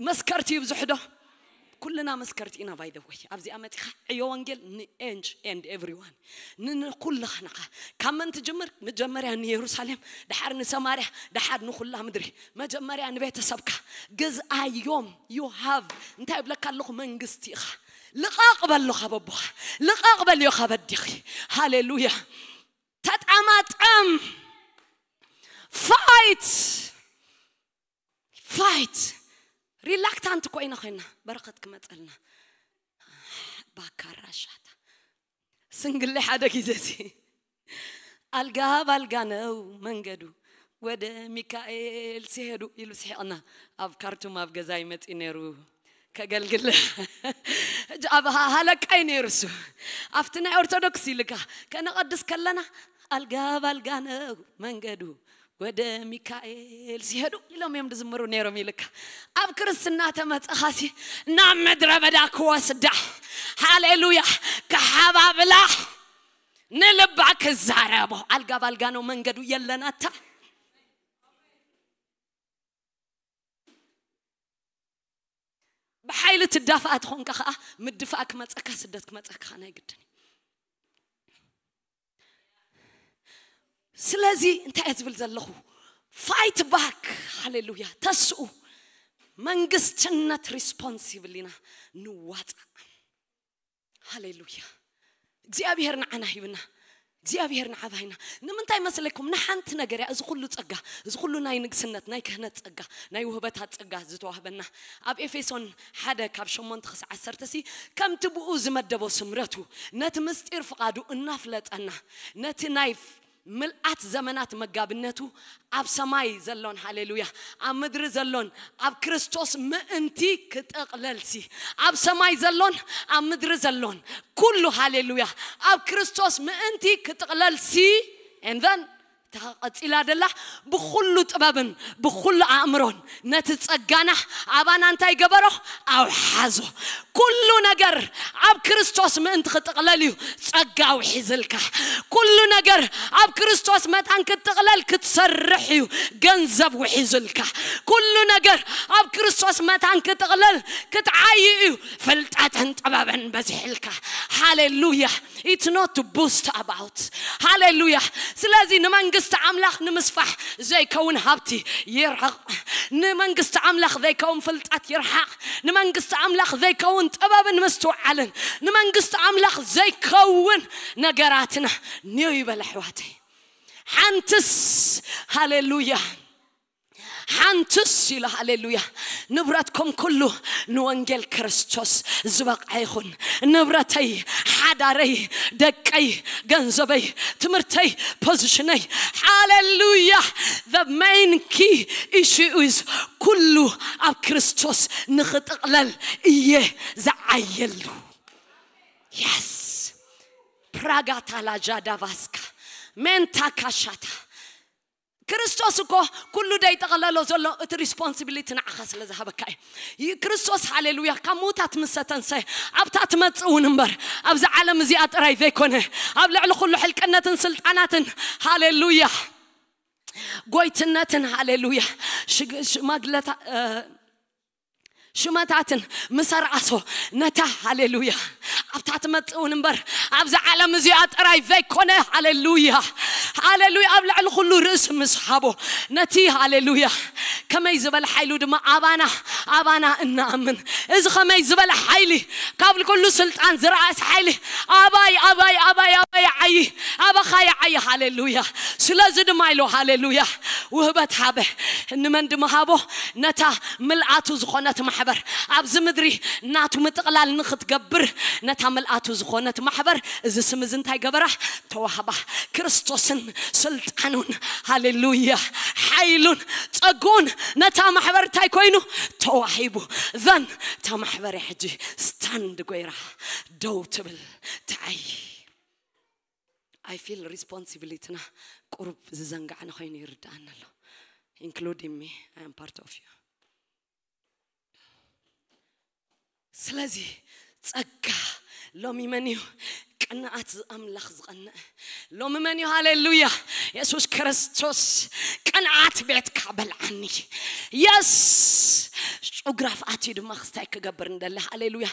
መስከርቲ ይብዝሑ ዶ? ኩልና መስከርቲ ኢና። By the way ኣብዚኣ መፂኻ ዕዮ ወንጌል ን and everyone ንንኩልኻ ንኻ ካብ መን ትጅምር? መጀመርያ ንየሩሳሌም፣ ድሓር ንሰማርያ፣ ድሓር ንኩላ ምድሪ። መጀመርያ ንቤተሰብካ ግዝኣዮም። You have እንታይ ይብለካ ኣለኹ? መንግስቲ ኢኻ። ልቐቕ በሎ ካብ ኣቦኻ፣ ልቐቕ በልዮ ካብ ኣዴኺ። ሃሌሉያ። ተጣማጠም። Fight. Fight. Reluctant ኮይና ኮይና በረኸት ክመፀልና። ባካራሻታ ስንግሌ ሓደ ግዜ ሲ ኣልጋ ባልጋ ነው መንገዱ ወደ ሚካኤል ሲሄዱ ኢሉ ስሒቕና። ኣብ ካርቱም ኣብ ገዛይ መፂ ነይሩ ከገልግል። ሕጂ ኣብ ሃ- ሃለቃይ ነይሩ እሱ። ኣብቲ ናይ ኦርቶዶክስ ኢልካ ከነቐድስ ከለና ኣልጋ ባልጋ ነው መንገዱ ወደ ሚካኤል ሲሄዱ ኢሎም እዮም ዝዝምሩ ነይሮም ኢልካ። ኣብ ክርስትና ተመፀኻሲ ናብ ምድረ በዳ ክወስዳ፣ ሃሌሉያ፣ ክሓባብላ፣ ንልባ ክዛረቦ። ኣልጋ ባልጋ ነው መንገዱ የለናታ። ብሓይሊ ትዳፋኣ ትኾንካ ከዓ ምድፋእ ክመፀካ፣ ስደት ክመፀካ ከዓ ናይ ግድን እዩ። ስለዚ እንታይ እየ ዝብል ዘለኹ? Fight back. ሃሌሉያ። ተስኡ መንግስትነት ሪስፖንሲብል ኢና ንዋፃእ። ሃሌሉያ። እግዚኣብሔር ንዓና ሂብና፣ እግዚኣብሔር ንዓባይና። ንምንታይ መስለኩም? ንሓንቲ ነገር እያ። እዚ ኩሉ ጸጋ፣ እዚ ኩሉ ናይ ንግስነት፣ ናይ ክህነት ጸጋ፣ ናይ ውህበታት ጸጋ ዝተዋህበና፣ ኣብ ኤፌሶን ሓደ ካብ ሸሞንተ ክሳዕ ዓሰርተ ሲ ከምቲ ብኡ ዝመደቦ ስምረቱ ነቲ ምስጢር ፍቓዱ እናፍለጠና፣ ነቲ ናይ ምልኣት ዘመናት መጋብነቱ ኣብ ሰማይ ዘሎን፣ ሃሌሉያ፣ ኣብ ምድሪ ዘሎን ኣብ ክርስቶስ ምእንቲ ክጥቕለልሲ፣ ኣብ ሰማይ ዘሎን ኣብ ምድሪ ዘሎን ኩሉ፣ ሃሌሉያ፣ ኣብ ክርስቶስ ምእንቲ ክጥቕለልሲ። And then እታ ቀጺላ ደላ፣ ብኹሉ ጥበብን ብኹሉ ኣእምሮን ነቲ ጸጋና ኣባና እንታይ ገበሮ? ኣውሓዞ። ኩሉ ነገር ኣብ ክርስቶስ ምእንቲ ክጥቕለል እዩ። ጸጋ ውሒዝልካ። ኩሉ ነገር ኣብ ክርስቶስ መታን ክትጥቕለል ክትሰርሕ እዩ። ገንዘብ ውሒዝልካ። ኩሉ ነገር ኣብ ክርስቶስ መታን ክትጥቕለል ክትዓይ እዩ። ፍልጠትን ጥበብን በዚሕልካ። ሃሌሉያ። It's not to boast about. ሃሌሉያ። ስለዚ ንመንግስቲ ኣምላኽ ንምስፋሕ ዘይከውን ሃብቲ ይርሕቕ። ንመንግስቲ ኣምላኽ ዘይከውን ፍልጠት ይርሓቕ። ንመንግስቲ ኣምላኽ ዘይከውን ጥበብን ምስትውዓልን፣ ንመንግስቲ ኣምላኽ ዘይከውን ነገራትና ንዮ ይበል ኣሕዋተይ። ሓንትስ፣ ሃሌሉያ፣ ሓንትስ ኢሉ፣ ሃሌሉያ፣ ንብረትኩም ኩሉ ንወንጌል ክርስቶስ ዝበቕዐ ይኹን። ንብረተይ፣ ሓዳረይ፣ ደቀይ፣ ገንዘበይ፣ ትምህርተይ፣ ፖዚሽነይ፣ ሃሌሉያ። The main key issue is ኩሉ ኣብ ክርስቶስ ንኽጥቕለል እየ ዝዓየሉ። የስ። ፕራጋታ ላጃ ዳቫስካ ሜንታ ካሻታ። ክርስቶስ እኮ ኩሉ ደይጠቕለሎ ዘሎ እቲ ሪስፖንሲቢሊቲ ንዓኻ ስለ ዝሃበካ እዩ። ይ- ክርስቶስ፣ ሃሌሉያ፣ ካብ ምዉታት ምስ ተንሰ ኣብታ ትመጽእ እውን እምበር፣ ኣብዚ ዓለም እዚኣ ጥራይ ዘይኮነ፣ ኣብ ልዕሊ ኩሉ ሕልቅነትን ስልጣናትን፣ ሃሌሉያ፣ ጎይትነትን፣ ሃሌሉያ፣ ሽግ- ሽማግለታ እ፣ ሽመታትን ምስ ኣርኣሶ፣ ነታ፣ ሃሌሉያ፣ ኣብታ ትመጽእ እውን እምበር፣ ኣብዚ ዓለም እዚኣ ጥራይ ዘይኮነ፣ ሃሌሉያ፣ ሃሌሉያ፣ ኣብ ልዕሊ ኩሉ ርእሲ ምስ ሃቦ፣ ነቲ፣ ሃሌሉያ፣ ከመይ ዝበለ ሓይሉ ድማ ኣባና፣ ኣባና እንኣምን። እዚ ከመይ ዝበለ ሓይሊ፣ ካብ ኩሉ ስልጣን ዝረኣስ ሓይሊ፣ ኣባይ፣ ኣባይ፣ ኣባይ፣ ኣባይ ይዓዪ፣ ኣባኻ ይዓዪ፣ ሃሌሉያ። ስለዚ ድማ ኢሉ፣ ሃሌሉያ፣ ውህበት ሃበ። ንመን ድማ ሃቦ? ነታ ምልኣቱ ዝኾነት ማሕበር፣ ኣብዚ ምድሪ ናቱ ምጥቕላል ንኽትገብር፣ ነታ ምልኣቱ ዝኾነት ማሕበር፣ እዚ ስም እዚ እንታይ ገበራ? ተዋህባ። ክርስቶስን ስልጣኑን፣ ሃሌሉያ፣ ሓይሉን ጸጉን ነታ ማሕበር እንታይ ኮይኑ? ተዋሂቡ። ዘን እታ ማሕበር ሕጂ ስታንድ ጎይራ ደው ትብል፣ ትዓይ። I feel ሪስፖንሲቢሊቲና ቁሩብ ዝዘንጋዕና ኮይኑ ይርድኣና ኣሎ። Including me, I am part of you. ስለዚ ጸጋ ሎሚ መን እዩ ቅንኣት ኣምላኽ ዝቐንእ? ሎሚ መን እዩ? ሃሌሉያ። የሱስ ክርስቶስ ቅንኣት ቤትካ በልዓኒ። የስ፣ ጭጉራፍ ኣትዩ ድማ ክስታይ ክገብር እንደለ። ሃሌሉያ።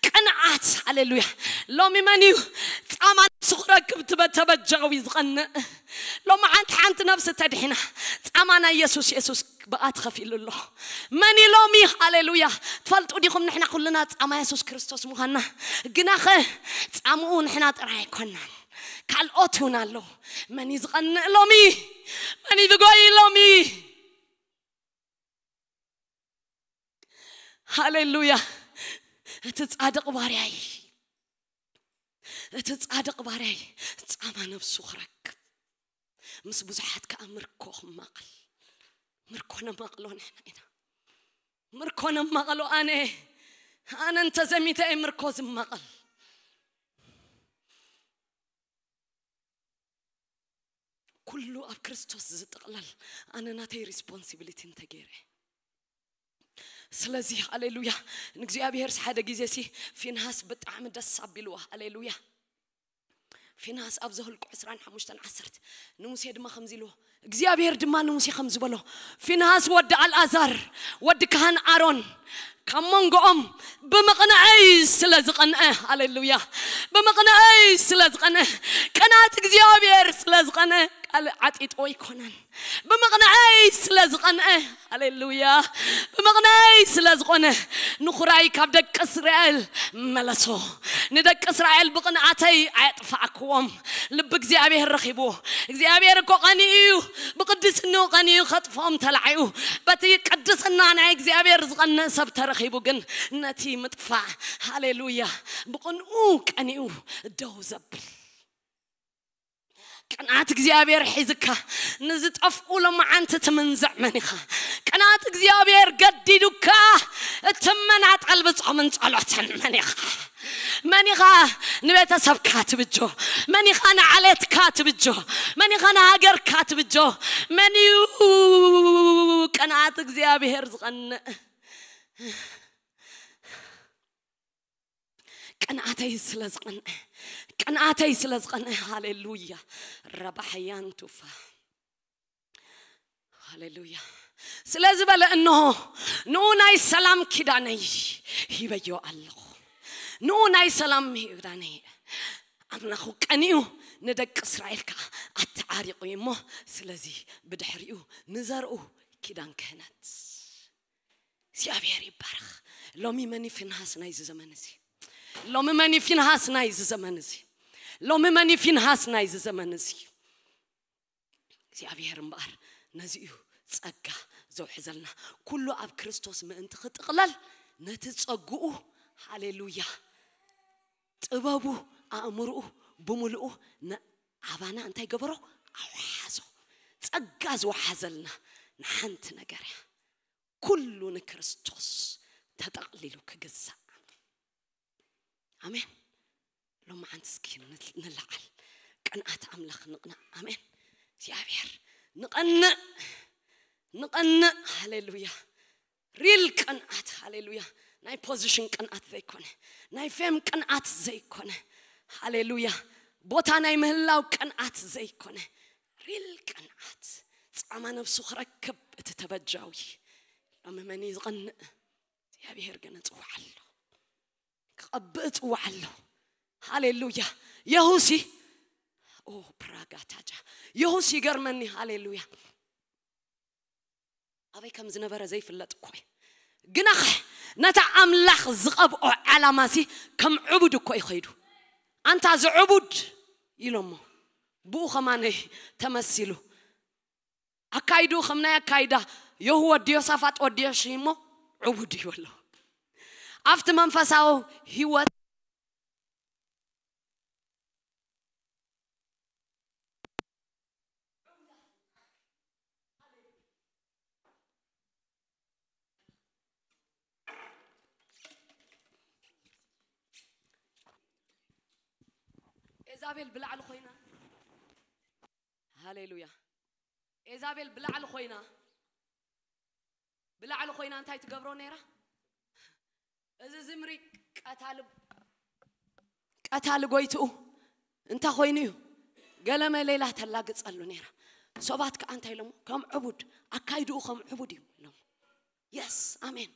ቅንዓት። ሃሌሉያ። ሎሚ መን እዩ ጻማ ንሱ ክረክብ ትበ-፣ ተበጃዊ ዝቐንእ? ሎሚ ሓንቲ ሓንቲ ነፍሲ ተድሒና ጻማ ናይ የሱስ፣ የሱስ ብኣ ተኸፊሉ ኣሎ። መን እዩ ሎሚ? ሃሌሉያ። ትፈልጡ ዲኹም ንሕና ኩልና ጻማ የሱስ ክርስቶስ ምዃንና? ግናኸ ጻምኡ ንሕና ጥራይ ኣይኮናን፣ ካልኦት እውን ኣለዉ። መን እዩ ዝቐንእ ሎሚ? መን እዩ ዝጎይ ሎሚ? ሃሌሉያ። እቲ ጻድቕ ባርያይ፣ እቲ ጻድቕ ባርያይ ጻማ ነብሱ ክረክብ፣ ምስ ብዙሓት ከኣ ምርኮ ክማቐል። ምርኮ ነማቕሎ ንሕና ኢና። ምርኮ ነማቕሎ ኣነ፣ ኣነ እንተዘሚተ እየ ምርኮ ዝማቐል። ኩሉ ኣብ ክርስቶስ ዝጥቕለል ኣነ ናተይ ሪስፖንሲቢሊቲ እንተገይረ። ስለዚ ሃሌሉያ፣ ንእግዚኣብሔር ሓደ ግዜ ሲ ፊንሃስ ብጣዕሚ ደስ ኣቢልዋ። ሃሌሉያ። ፊንሃስ ኣብ ዘኍልቁ ዕስራን ሓሙሽተን ዓሰርተ ንሙሴ ድማ ከምዚ ኢልዎ፣ እግዚኣብሔር ድማ ንሙሴ ከም ዝበሎ፣ ፊንሃስ ወዲ ኣልኣዛር ወዲ ካህን ኣሮን ካብ መንጎኦም ብምቕንዐይ ስለ ዝቐንዐ፣ ሃሌሉያ፣ ብምቕንዐይ ስለ ዝቐንዐ፣ ቅንኣት እግዚኣብሔር ስለ ዝቐንዐ፣ ቃል ዓጢጦ ኣይኮነን። ብምቕንዐይ ስለ ዝቐንዐ፣ ሃሌሉያ፣ ብምቕንዐይ ስለ ዝኾነ፣ ንኹራይ ካብ ደቂ እስራኤል መለሶ። ንደቂ እስራኤል ብቕንኣተይ ኣየጥፋእክዎም። ልቢ እግዚኣብሔር ረኺቡ። እግዚኣብሔር እኮ ቀኒኡ እዩ። ብቅድስንኡ ቀኒኡ ከጥፍኦም ተላዒኡ። በቲ ቅድስና ናይ እግዚኣብሔር ዝቐንእ ሰብ ተረኺቡ ግን ነቲ ምጥፋእ፣ ሃሌሉያ፣ ብቕንኡ ቀኒኡ ደው ዘብል። ቅንኣት እግዚኣብሔር ሒዝካ ንዝጠፍኡ ሎማዓንቲ ትምንዝዕ መን ኢኻ? ቅንኣት እግዚኣብሔር ገዲዱካ እትመናጠል ብጾምን ጸሎትን መን ኢኻ? መን ኢኻ ንቤተሰብካ ትብጆ? መን ኢኻ ንዓሌትካ ትብጆ? መን ኢኻ ንሃገርካ ትብጆ? መን እዩ ቅንኣት እግዚኣብሔር ዝቐንእ? ቅንኣተይ ስለ ዝቐንዐ፣ ቅንኣተይ ስለ ዝቐንዐ፣ ሃሌሉያ። ረባሕያን ቱፋ። ሃሌሉያ። ስለዚ በለ፣ እንሆ ንኡ ናይ ሰላም ኪዳነይ ሂበዮ ኣለኹ። ንኡ ናይ ሰላም ኪዳነይ። ኣምላኹ ቀኒኡ ንደቂ እስራኤል ከኣ ኣተዓሪቑ እዩ እሞ፣ ስለዚ ብድሕሪኡ ንዘርኡ ኪዳን ክህነት። እግዚኣብሔር ይባረኽ። ሎሚ መን እዩ ፊንሃስ ናይዚ ዘመን እዚ? ሎሚ መን እዩ ፊንሃስ ናይዚ ዘመን እዚ? ሎሚ መን እዩ ፊንሃስ ናይዚ ዘመን እዚ? እግዚኣብሔር እምበኣር ነዚ እዩ ጸጋ ዘውሕዘልና። ኩሉ ኣብ ክርስቶስ ምእንቲ ክጥቕለል ነቲ ጸግኡ፣ ሃሌሉያ፣ ጥበቡ፣ ኣእምርኡ ብምልኡ ንኣባና እንታይ ገበሮ? ኣውሓዞ። ጸጋ ዝወሓዘልና ንሓንቲ ነገር እያ። ኩሉ ንክርስቶስ ተጠቕሊሉ ክግዛእ። ኣሜን። ሎማዓንቲ እስኪ ንት-፣ ንለዓል። ቅንኣት ኣምላኽ ንቕናእ። ኣሜን። እግዚኣብሔር ንቐንእ፣ ንቐንእ። ሃሌሉያ። ሪል ቅንኣት፣ ሃሌሉያ። ናይ ፖዚሽን ቅንኣት ዘይኮነ፣ ናይ ፌም ቅንኣት ዘይኮነ፣ ሃሌሉያ። ቦታ ናይ ምህላው ቅንኣት ዘይኮነ፣ ሪል ቅንኣት። ጻማ ነብሱ ክረክብ እቲ ተበጃዊ። ሎሚ መን እዩ ዝቐንእ? እግዚኣብሔር ግን እጽውዓ ኣሎ። ክቐብእ እጽውዓ ኣሎ። ሃሌሉያ። የሁሲ፣ ኦ፣ ፕራጋታጃ። የሁሲ ይገርመኒ። ሃሌሉያ። ኣበይ ከም ዝነበረ ዘይፍለጥ እኮ እዩ። ግናኸ ነታ ኣምላኽ ዝቐብኦ ዓላማሲ ከም ዕቡድ እኮ እዩ ኸይዱ። ኣንታ ዝዕቡድ ኢሎሞ። ብኡ ኸማነይ ተመሲሉ። ኣካይድኡ ከም ናይ ኣካይዳ የሁ ወዲ ዮሳፋጥ ወዲ ዮሺ እሞ ዕቡድ እዩ ኣሎ። ኣብቲ መንፈሳዊ ህይወት ኤዛቤል ብላዕሊ ኮይና፣ ሃሌሉያ። ኤዛቤል ብላዕሊ ኮይና፣ ብላዕሊ ኮይና እንታይ ትገብሮ ነይራ? እዚ ዝምሪ ቀታሊ፣ ቀታሊ ጎይትኡ እንታይ ኮይኑ እዩ? ገለ መለ ኢላ ተላግጸሉ ነይራ። ሰባት ከኣ እንታይ ኢሎሞ? ከም ዕቡድ፣ ኣካይድኡ ከም ዕቡድ እዩ ኢሎም። የስ ኣሜን።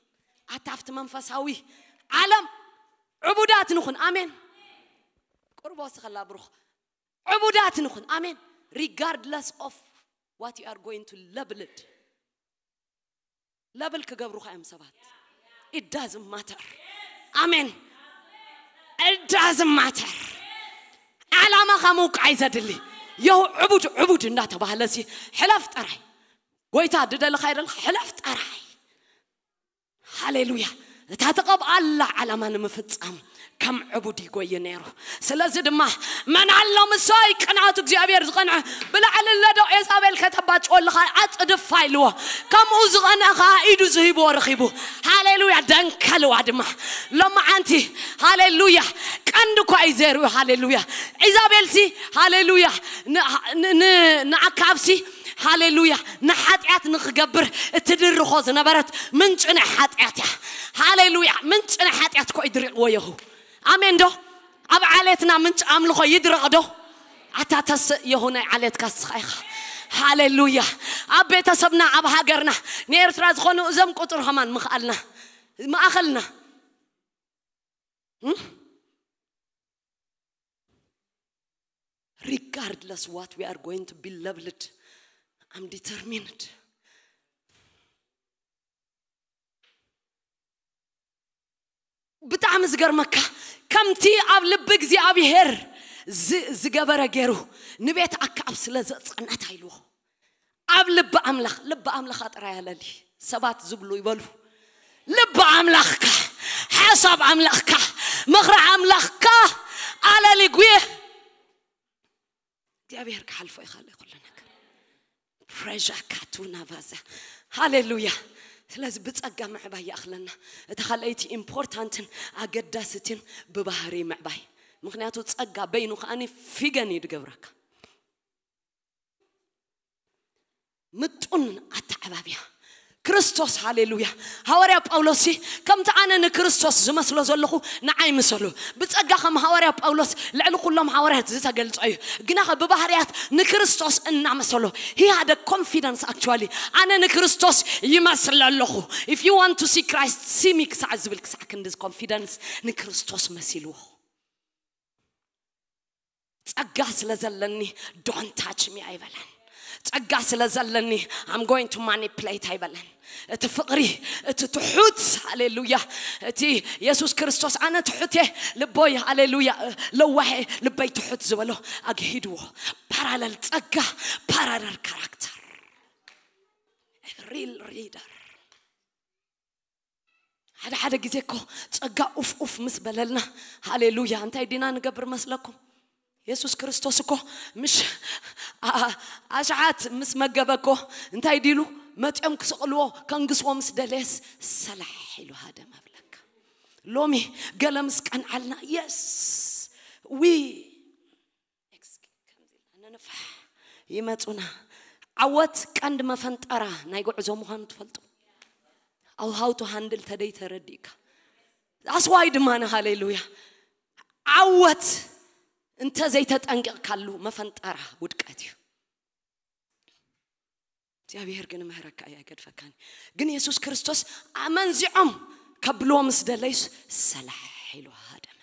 ኣታ ኣብቲ መንፈሳዊ ዓለም ዕቡዳት ንኹን። ኣሜን። ቁርቦ ስኸላ ብሩኽ ዕቡዳት ንኹን። ኣሜን። Regardless of what you are going to labeled ለብል ክገብሩኻ እዮም ሰባት። It doesn't matter. ኣሜን። It doesn't matter. ዓላማኻ ምውቃዕ እዩ ዘድሊ። የው ዕቡድ ዕቡድ እንዳተባህለ ሲ ሕለፍ ጠራይ። ጎይታ ድደልኻ ይደልኻ ሕለፍ ጠራይ። ሃሌሉያ። እታ ተቐብኣላ ዓላማ ንምፍጻም ከም ዕቡድ ይጎይ ነይሩ። ስለዚ ድማ መን ኣሎ ምሳይ ቅንዓት እግዚኣብሔር ዝቐንዐ ብላዕሊ ኣለዶ? ኤዛቤል ከተባጭወልኻ ኣጽድፋ ኢልዎ። ከምኡ ዝቐንዐ ኸዓ ኢዱ ዝሂብዎ ረኺቡ። ሃሌሉያ። ደንከልዋ ድማ ሎመዓንቲ። ሃሌሉያ። ቀንዲ እኳ እዩ ዘርኡ። ሃሌሉያ። ኢዛቤልሲ ሃሌሉያ ንኣካብሲ ሃሌሉያ ንሓጢኣት ንክገብር እትድርኾ ዝነበረት ምንጭ ናይ ሓጢኣት እያ። ሃሌሉያ። ምንጭ ናይ ሓጢኣት እኮ ይድሪቕዎ የሁ። ኣሜን ዶ? ኣብ ዓሌትና ምንጭ ኣምልኾ ይድረቕ ዶ? ኣታ ተስእ የሁ ናይ ዓሌትካ ስኻ ኢኻ። ሃሌሉያ። ኣብ ቤተሰብና ኣብ ሃገርና ንኤርትራ ዝኾኑ እዞም ቁፅር ከማን ምኽኣልና ምኣኸልና Regardless what we are going to be labeled, I'm determined. ብጣዕሚ ዝገርመካ ከምቲ ኣብ ልቢ እግዚኣብሔር ዝገበረ ገይሩ ንቤት ኣክኣብ ስለ ዘጸነታ ኢልዎ። ኣብ ልቢ ኣምላኽ ልቢ ኣምላኻ ጥራይ ኣለሊ ሰባት ዝብሉ ይበሉ። ልቢ ኣምላኽካ ሓሳብ ኣምላኽካ ምኽሪ ኣምላኽካ ኣለሊ ጉየ እግዚኣብሔር ክሓልፎ ይኽእል ኩሉ ነገር። ፕሬሻ ካቱና ቫዛ። ሃሌሉያ። ስለዚ ብጸጋ ምዕባይ ይኣኽለና። እቲ ካልኣይቲ ኢምፖርታንትን ኣገዳስትን ብባህሪ ምዕባይ። ምክንያቱ ጸጋ በይኑ ከኣኒ ፊገን እዩ ድገብረካ። ምጡን ኣተዓባብያ ክርስቶስ። ሃሌሉያ። ሃዋርያ ጳውሎስ ከምቲ ኣነ ንክርስቶስ ዝመስሎ ዘለኹ ንዓይ ምሰሉ። ብጸጋ ከም ሃዋርያ ጳውሎስ ልዕሊ ኩሎም ሃዋርያት ዝተገልጸ እዩ። ግናኸ ብባህርያት ንክርስቶስ እናመሰሎ he had a confidence actually። ኣነ ንክርስቶስ ይመስል ኣለኹ። If you want to see Christ, see me ክሳዕ ዝብል ክሳዕ ክንዲ ኮንፊደንስ ንክርስቶስ መሲልዎ። ጸጋ ስለ ዘለኒ don't touch me ኣይበለን። ጸጋ ስለ ዘለኒ I'm going to manipulate ኣይበለን። እቲ ፍቕሪ እቲ ትሑት ሃሌሉያ እቲ የሱስ ክርስቶስ ኣነ ትሑት እየ ልቦይ ሃሌሉያ ለዋሄ ልበይ ትሑት ዝበሎ ኣግሂድዎ። ፓራለል ጸጋ ፓራለል ካራክተር ሪል ሪደር ሓደ ሓደ ግዜ እኮ ጸጋ ኡፍ ኡፍ ምስ በለልና ሃሌሉያ እንታይ ዲና ንገብር መስለኩም? የሱስ ክርስቶስ እኮ ምሽ ኣሽሓት ምስ መገበ እኮ እንታይ ዲሉ መጥዮም ክስቕልዎ ከንግስዎ ምስ ደለየስ ሰላሕ ኢሉ ሃደ መብለካ። ሎሚ ገለ ምስ ቀንዓልና የስ ዊ ነንፋሕ ይመፁና። ዓወት ቀንዲ መፈንጠራ ናይ ጉዕዞ ምዃኑ ትፈልጡ። ኣው ሃውቱ ሃንድል ተደይ ተረዲእካ ኣስዋይ ድማ ሃሌሉያ ዓወት እንተ ዘይተጠንቂቕካሉ መፈንጠራ ውድቀት እዩ። እግዚኣብሔር ግን ምህረካ እያ ኣይገድፈካን። ግን የሱስ ክርስቶስ ኣመንዚዖም ከብልዎ ምስ ደለዩስ ሰላሕ ኢሉ ሃደመ።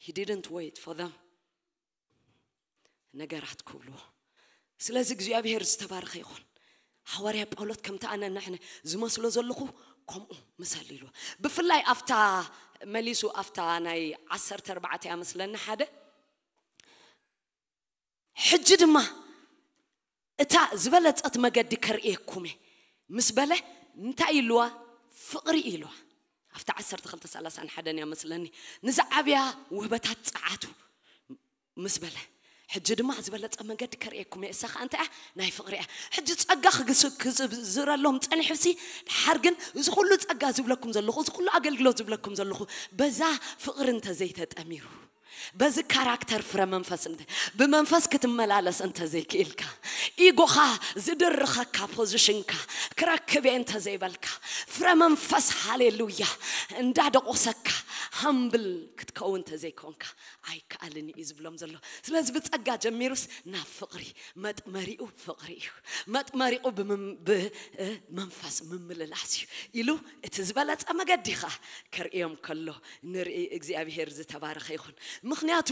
He didn't wait for them ነገራት ክብልዎ። ስለዚ እግዚኣብሔር ዝተባረኸ ይኹን። ሃዋርያ ጳውሎስ ከምቲ ኣነ ንሕነ ዝመስሎ ዘለኹ ከምኡ ምሰል ኢሉ ብፍላይ ኣብታ መሊሱ ኣብታ ናይ ዓሰርተ ኣርባዕተ እያ መስለኒ ሓደ ሕጂ ድማ እታ ዝበለጸት መገዲ ከርእየኩም እየ ምስ በለ እንታይ ኢልዋ? ፍቕሪ ኢልዋ። ኣብቲ ዓሰርተ ክልተ ሰላሳን ሓደን እያ መስለኒ ንዝዓብያ ውህበታት ጸዓቱ ምስ በለ ሕጂ ድማ ዝበለጸ መገዲ ከርእየኩም እየ እሳ ከዓ እንታይ እያ ናይ ፍቕሪ እያ። ሕጂ ጸጋ ክዝረሎም ጸኒሑሲ ድሓር ግን እዚ ኩሉ ጸጋ ዝብለኩም ዘለኹ እዚ ኩሉ ኣገልግሎት ዝብለኩም ዘለኹ በዛ ፍቕሪ እንተዘይተጠሚሩ በዚ ካራክተር ፍረ መንፈስ እንተ ብመንፈስ ክትመላለስ እንተዘይክኢልካ ኢጎኻ ዝድርኸካ ፖዚሽንካ ክረክብ እየ እንተዘይበልካ ፍረ መንፈስ ሃሌሉያ እንዳደቆሰካ ሃምብል ክትከውን ተዘይኮንካ ኣይከኣልን እዩ ዝብሎም ዘሎ። ስለዚ ብጸጋ ጀሚሩስ ናብ ፍቕሪ፣ መጥመሪኡ ፍቕሪ እዩ። መጥመሪኡ ብምም- ብመንፈስ ምምልላስ እዩ ኢሉ እቲ ዝበለጸ መገዲ ኸኣ ከርእዮም ከሎ ንርኢ። እግዚኣብሔር ዝተባረኸ ይኹን። ምኽንያቱ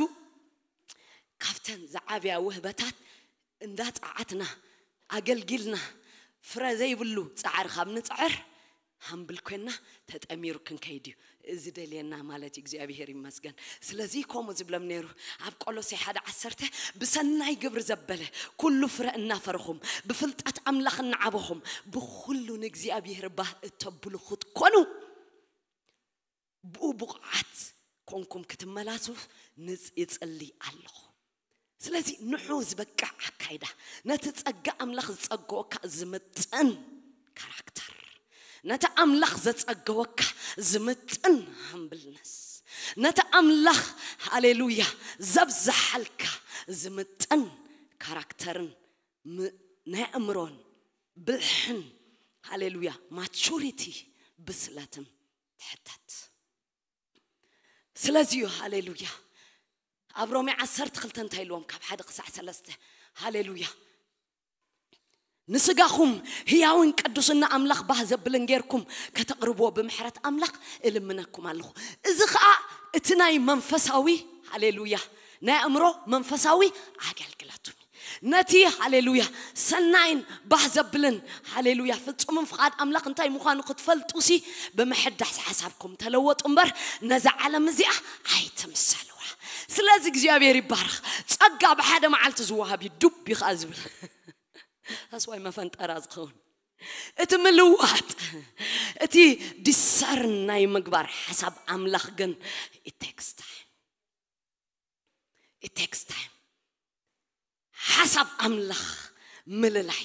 ካብተን ዝዓብያ ውህበታት እንዳጸዓትና ኣገልጊልና ፍረ ዘይብሉ ጻዕሪ ካብ ንጽዕር ሃምብል ኮይና ተጠሚሩ ክንከይድ እዩ እዚ ደልየና ማለት እዩ። እግዚኣብሔር ይመስገን። ስለዚ ከምኡ ዝብሎም ነይሩ ኣብ ቆሎሴ ሓደ ዓሰርተ፣ ብሰናይ ግብሪ ዘበለ ኩሉ ፍረ እናፈረኹም ብፍልጠት ኣምላኽ እናዓበኹም ብኩሉ ንእግዚኣብሔር ባህ እተብሉ ክትኮኑ ብኡ ብቑዓት ኮንኩም ክትመላሱ ንጽ- ይጽሊ ኣለኹ። ስለዚ ንዑ ዝበቅዕ ኣካይዳ፣ ነቲ ጸጋ ኣምላኽ ዝጸገወካ ዝምጥን ካራክተር፣ ነቲ ኣምላኽ ዘጸገወካ ዝምጥን ሃምብልነስ፣ ነቲ ኣምላኽ ሃሌሉያ ዘብዝሓልካ ዝምጥን ካራክተርን ም- ናይ ኣእምሮን ብልሕን ሃሌሉያ ማቹሪቲ ብስለትን ትሕተት። ስለዚ እዩ ሃሌሉያ ኣብ ሮሜ ዓሰርተ ክልተ እንታይ ኢልዎም ካብ ሓደ ክሳዕ ሰለስተ? ሃሌሉያ ንስጋኹም ህያውን ቅዱስና ኣምላኽ ባህ ዘብልን ጌርኩም ከተቕርብዎ ብምሕረት ኣምላኽ እልምነኩም ኣለኹ። እዚ ኸኣ እቲ ናይ መንፈሳዊ ሃሌሉያ ናይ ኣእምሮ መንፈሳዊ ኣገልግለቱን ነቲ ሃሌሉያ ሰናይን ባህ ዘብልን ሃሌሉያ ፍጹምን ፍቓድ ኣምላኽ እንታይ ምዃኑ ክትፈልጡ ሲ ብምሕዳስ ሓሳብኩም ተለወጡ እምበር ነዛ ዓለም እዚኣ ኣይትምሰልዋ። ስለዚ እግዚኣብሔር ይባረኽ። ጸጋ ብሓደ መዓልቲ ዝወሃብ እዩ ዱብ እዩ ከዓ ዝብል ኣስዋይ መፈንጠራ ዝኸውን እቲ ምልዋጥ እቲ ዲሰርን ናይ ምግባር ሓሳብ ኣምላኽ ግን it takes time. It takes time. ሓሳብ ኣምላኽ ምልላይ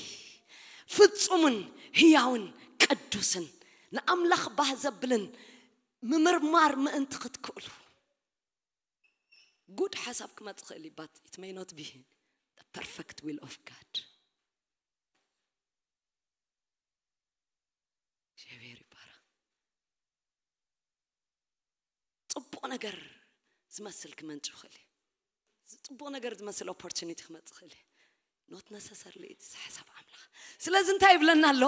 ፍጹምን ህያውን ቅዱስን ንኣምላኽ ባህ ዘብልን ምምርማር ምእንቲ ክትክእሉ ጉድ ሓሳብ ክመጽእ ክእል እዩ but it may not be the perfect will of God. እግዚኣብሔር ይባረኽ። ጽቡቕ ነገር ዝመስል ክመንጭ ይኽእል እዩ። ጽቡቕ ነገር ዝመስል ኦፖርቹኒቲ ክመጽእ ይኽእል እዩ። Not necessarily እቲ ሓሳብ ኣምላኽ። ስለዚ እንታይ ይብለና ኣሎ?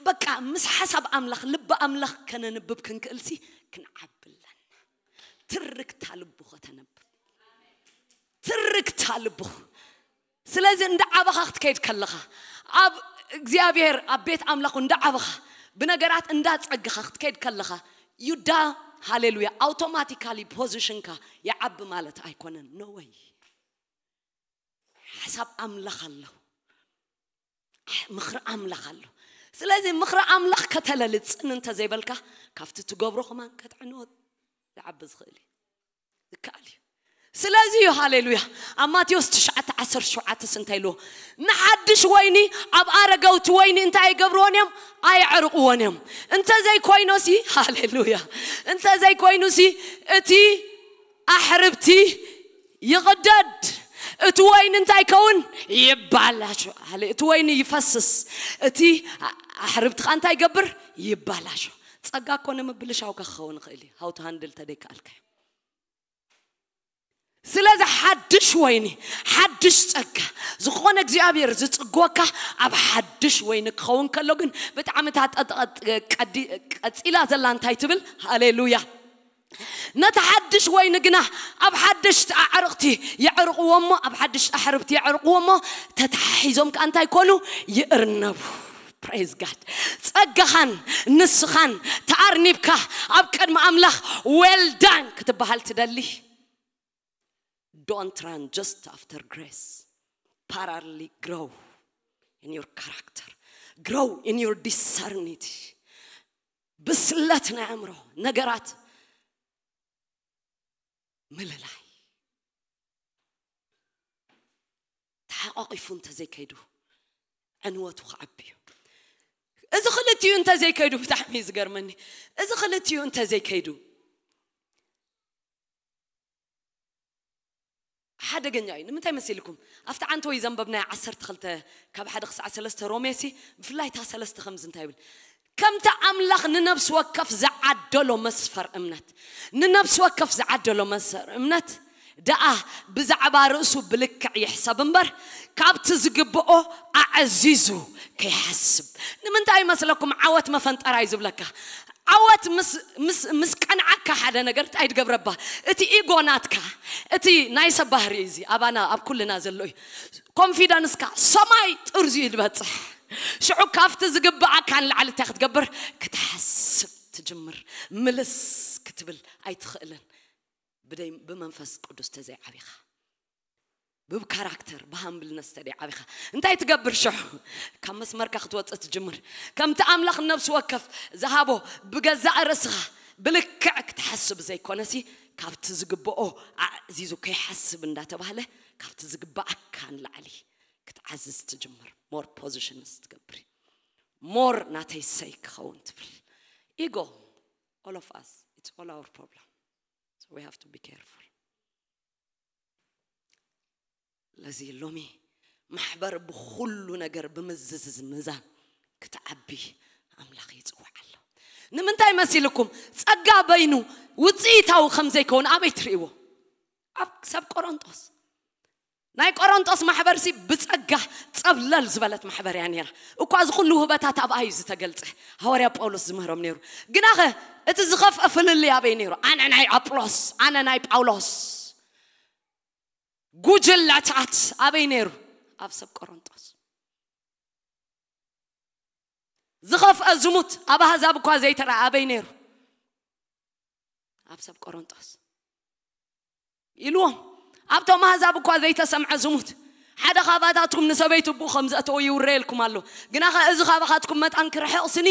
በቃ ምስ ሓሳብ ኣምላኽ ልቢ ኣምላኽ ከነንብብ ክንክእልሲ ክንዓብለና ትርክታ ልቡ ከተነብብ ትርክታ ልቡ ስለዚ እንዳ ዓበኻ ክትከይድ ከለኻ ኣብ እግዚኣብሔር ኣብ ቤት ኣምላኹ እንዳ ዓበኻ ብነገራት እንዳ ጸግኻ ክትከይድ ከለኻ you da ሃሌሉያ ኣውቶማቲካሊ ፖዚሽንካ ይዓቢ ማለት ኣይኮነን። No way። ሓሳብ ኣምላኽ ኣሎ። ምኽሪ ኣምላኽ ኣሎ። ስለዚ ምኽሪ ኣምላኽ ከተለሊ ጽን እንተዘይበልካ ካብቲ ትገብሮ ከማን ከትዕንወት ዝዓቢ ዝኽእል እዩ። ይከኣል እዩ። ስለዚ እዩ ሃሌሉያ ኣብ ማቴዎስ ትሽዓተ ዓሰርተ ሸውዓተ እንታይ ኢልዎ? ንሓድሽ ወይኒ ኣብ ኣረገውቲ ወይኒ እንታይ ኣይገብርዎን እዮም? ኣየዕርቕዎን እዮም። እንተዘይኮይኖሲ ሃሌሉያ እንተዘይኮይኑሲ እቲ ኣሕርብቲ ይቕደድ። እቲ ወይኒ እንታይ ይከውን? ይባላሾ። እቲ ወይኒ ይፈስስ። እቲ ኣሕርብትኻ እንታይ ይገብር? ይባላሾ። ጸጋ እኮ ንምብልሻውካ ክኸውን ይኽእል እዩ። ሃውቲ ሃንድል ተደይከኣልካ እዩ። ስለዚ ሓድሽ ወይኒ ሓድሽ ጸጋ ዝኾነ እግዚኣብሔር ዝጽግወካ ኣብ ሓድሽ ወይኒ ክኸውን ከሎ ግን ብጣዕሚ እታ ቀጢላ ዘላ እንታይ ትብል? ሃሌሉያ ነቲ ሓድሽ ወይኒ ግና ኣብ ሓደሽቲ ኣዕርቕቲ የዕርቕዎ እሞ ኣብ ሓደሽቲ ኣሕርብቲ የዕርቕዎ እሞ ተተሓሒዞም ከኣ እንታይ ኮኑ? ይእርነቡ። Praise God። ጸጋኻን ንስኻን ተኣርኒብካ ኣብ ቅድሚ ኣምላኽ well done ክትበሃል ትደሊ? Don't run just after grace. Parallelly grow in your character. Grow in your discernity. ብስለት ናይ ኣእምሮ ነገራት ምልላይ ተሓቋቂፉ እንተዘይከይዱ ዕንወቱ ክዓቢ እዩ። እዚ ክልቲኡ እንተዘይከይዱ ብጣዕሚ እዩ ዝገርመኒ። እዚ ክልቲኡ እንተዘይከይዱ ሓደገኛ እዩ። ንምንታይ መሲልኩም ኣብቲ ዓንተወይ ዘንበብናዮ ዓሰርተ ክልተ ካብ ሓደ ክሳዕ ሰለስተ ሮሜሲ ብፍላይ እታ ሰለስተ ከምዚ እንታይ ይብል? ከምቲ ኣምላኽ ንነፍሲ ወከፍ ዝዓደሎ መስፈር እምነት፣ ንነፍሲ ወከፍ ዝዓደሎ መስፈር እምነት ደኣ ብዛዕባ ርእሱ ብልክዕ ይሕሰብ እምበር፣ ካብቲ ዝግብኦ ኣዕዚዙ ከይሓስብ። ንምንታይ ይመስለኩም ዓወት መፈንጠራ እዩ ዝብለካ? ዓወት ምስ፣ ምስ፣ ምስ ቀንዓካ ሓደ ነገር እንታይ ትገብረባ? እቲ ኢጎ ናትካ፣ እቲ ናይ ሰብ ባህሪ እዚ ኣባና ኣብ ኩልና ዘሎ እዩ። ኮንፊደንስካ ሰማይ ጥርዙ እዩ ዝበጽሕ። ሽዑ ካብቲ ዝግብኣካ ንላዕሊ እንታይ ክትገብር? ክትሓስብ ትጅምር። ምልስ ክትብል ኣይትኽእልን። ብደይ-፣ ብመንፈስ ቅዱስ ተዘይዓቢኻ፣ ብካራክተር፣ ብሃምብልነስ ተደይ ዓቢኻ እንታይ ትገብር? ሽዑ ካብ መስመርካ ክትወፅእ ትጅምር። ከምቲ ኣምላኽ ነብሲ ወከፍ ዝሃቦ ብገዛእ ርእስኻ ብልክዕ ክትሓስብ ዘይኮነሲ፣ ካብቲ ዝግብኦ ኣዕዚዙ ከይሓስብ እንዳተባህለ፣ ካብቲ ዝግብኣካ ንላዕሊ ክትዓዝዝ ትጅምር። ሞር ፖዚሽንስ ትገብሪ፣ ሞር ናተይ ሰይ ክኸውን ትብል። ኢጎ፣ all of us, it's all our problem. So we have to be careful. ለዚ ሎሚ ማሕበር ብኹሉ ነገር ብምዝዝ ምዛን ክትዓቢ ኣምላኽ ይጽውዕ ኣሎ። ንምንታይ መሲልኩም? ጸጋ በይኑ ውጽኢታዊ ከም ዘይከውን ኣበይ ትርእይዎ? ኣብ ሰብ ቆሮንጦስ። ናይ ቆሮንጦስ ማሕበርሲ ብጸጋ ጸብለል ዝበለት ማሕበር እያ ነይራ። እኳ እዚ ኩሉ ውህበታት ኣብኣ እዩ ዝተገልጸ። ሃዋርያ ጳውሎስ ዝምህሮም ነይሩ። ግናኸ እቲ ዝኸፍአ ፍልልይ ኣበይ ነይሩ? ኣነ ናይ ኣጵሎስ፣ ኣነ ናይ ጳውሎስ። ጉጅለታት ኣበይ ነይሩ? ኣብ ሰብ ቆሮንጦስ። ዝኸፍአ ዝሙት ኣብ ኣህዛብ እኳ ዘይተረኣ ኣበይ ነይሩ? ኣብ ሰብ ቆሮንጦስ። ኢልዎም፣ ኣብቶም ኣህዛብ እኳ ዘይተሰምዐ ዝሙት፣ ሓደ ካባታትኩም ንሰበይቱ ብኡ ከም ዘእተዎ ይውረየልኩም ኣሎ። ግናኸ እዚ ካባኻትኩም መጣን ክርሕቕ ስኒ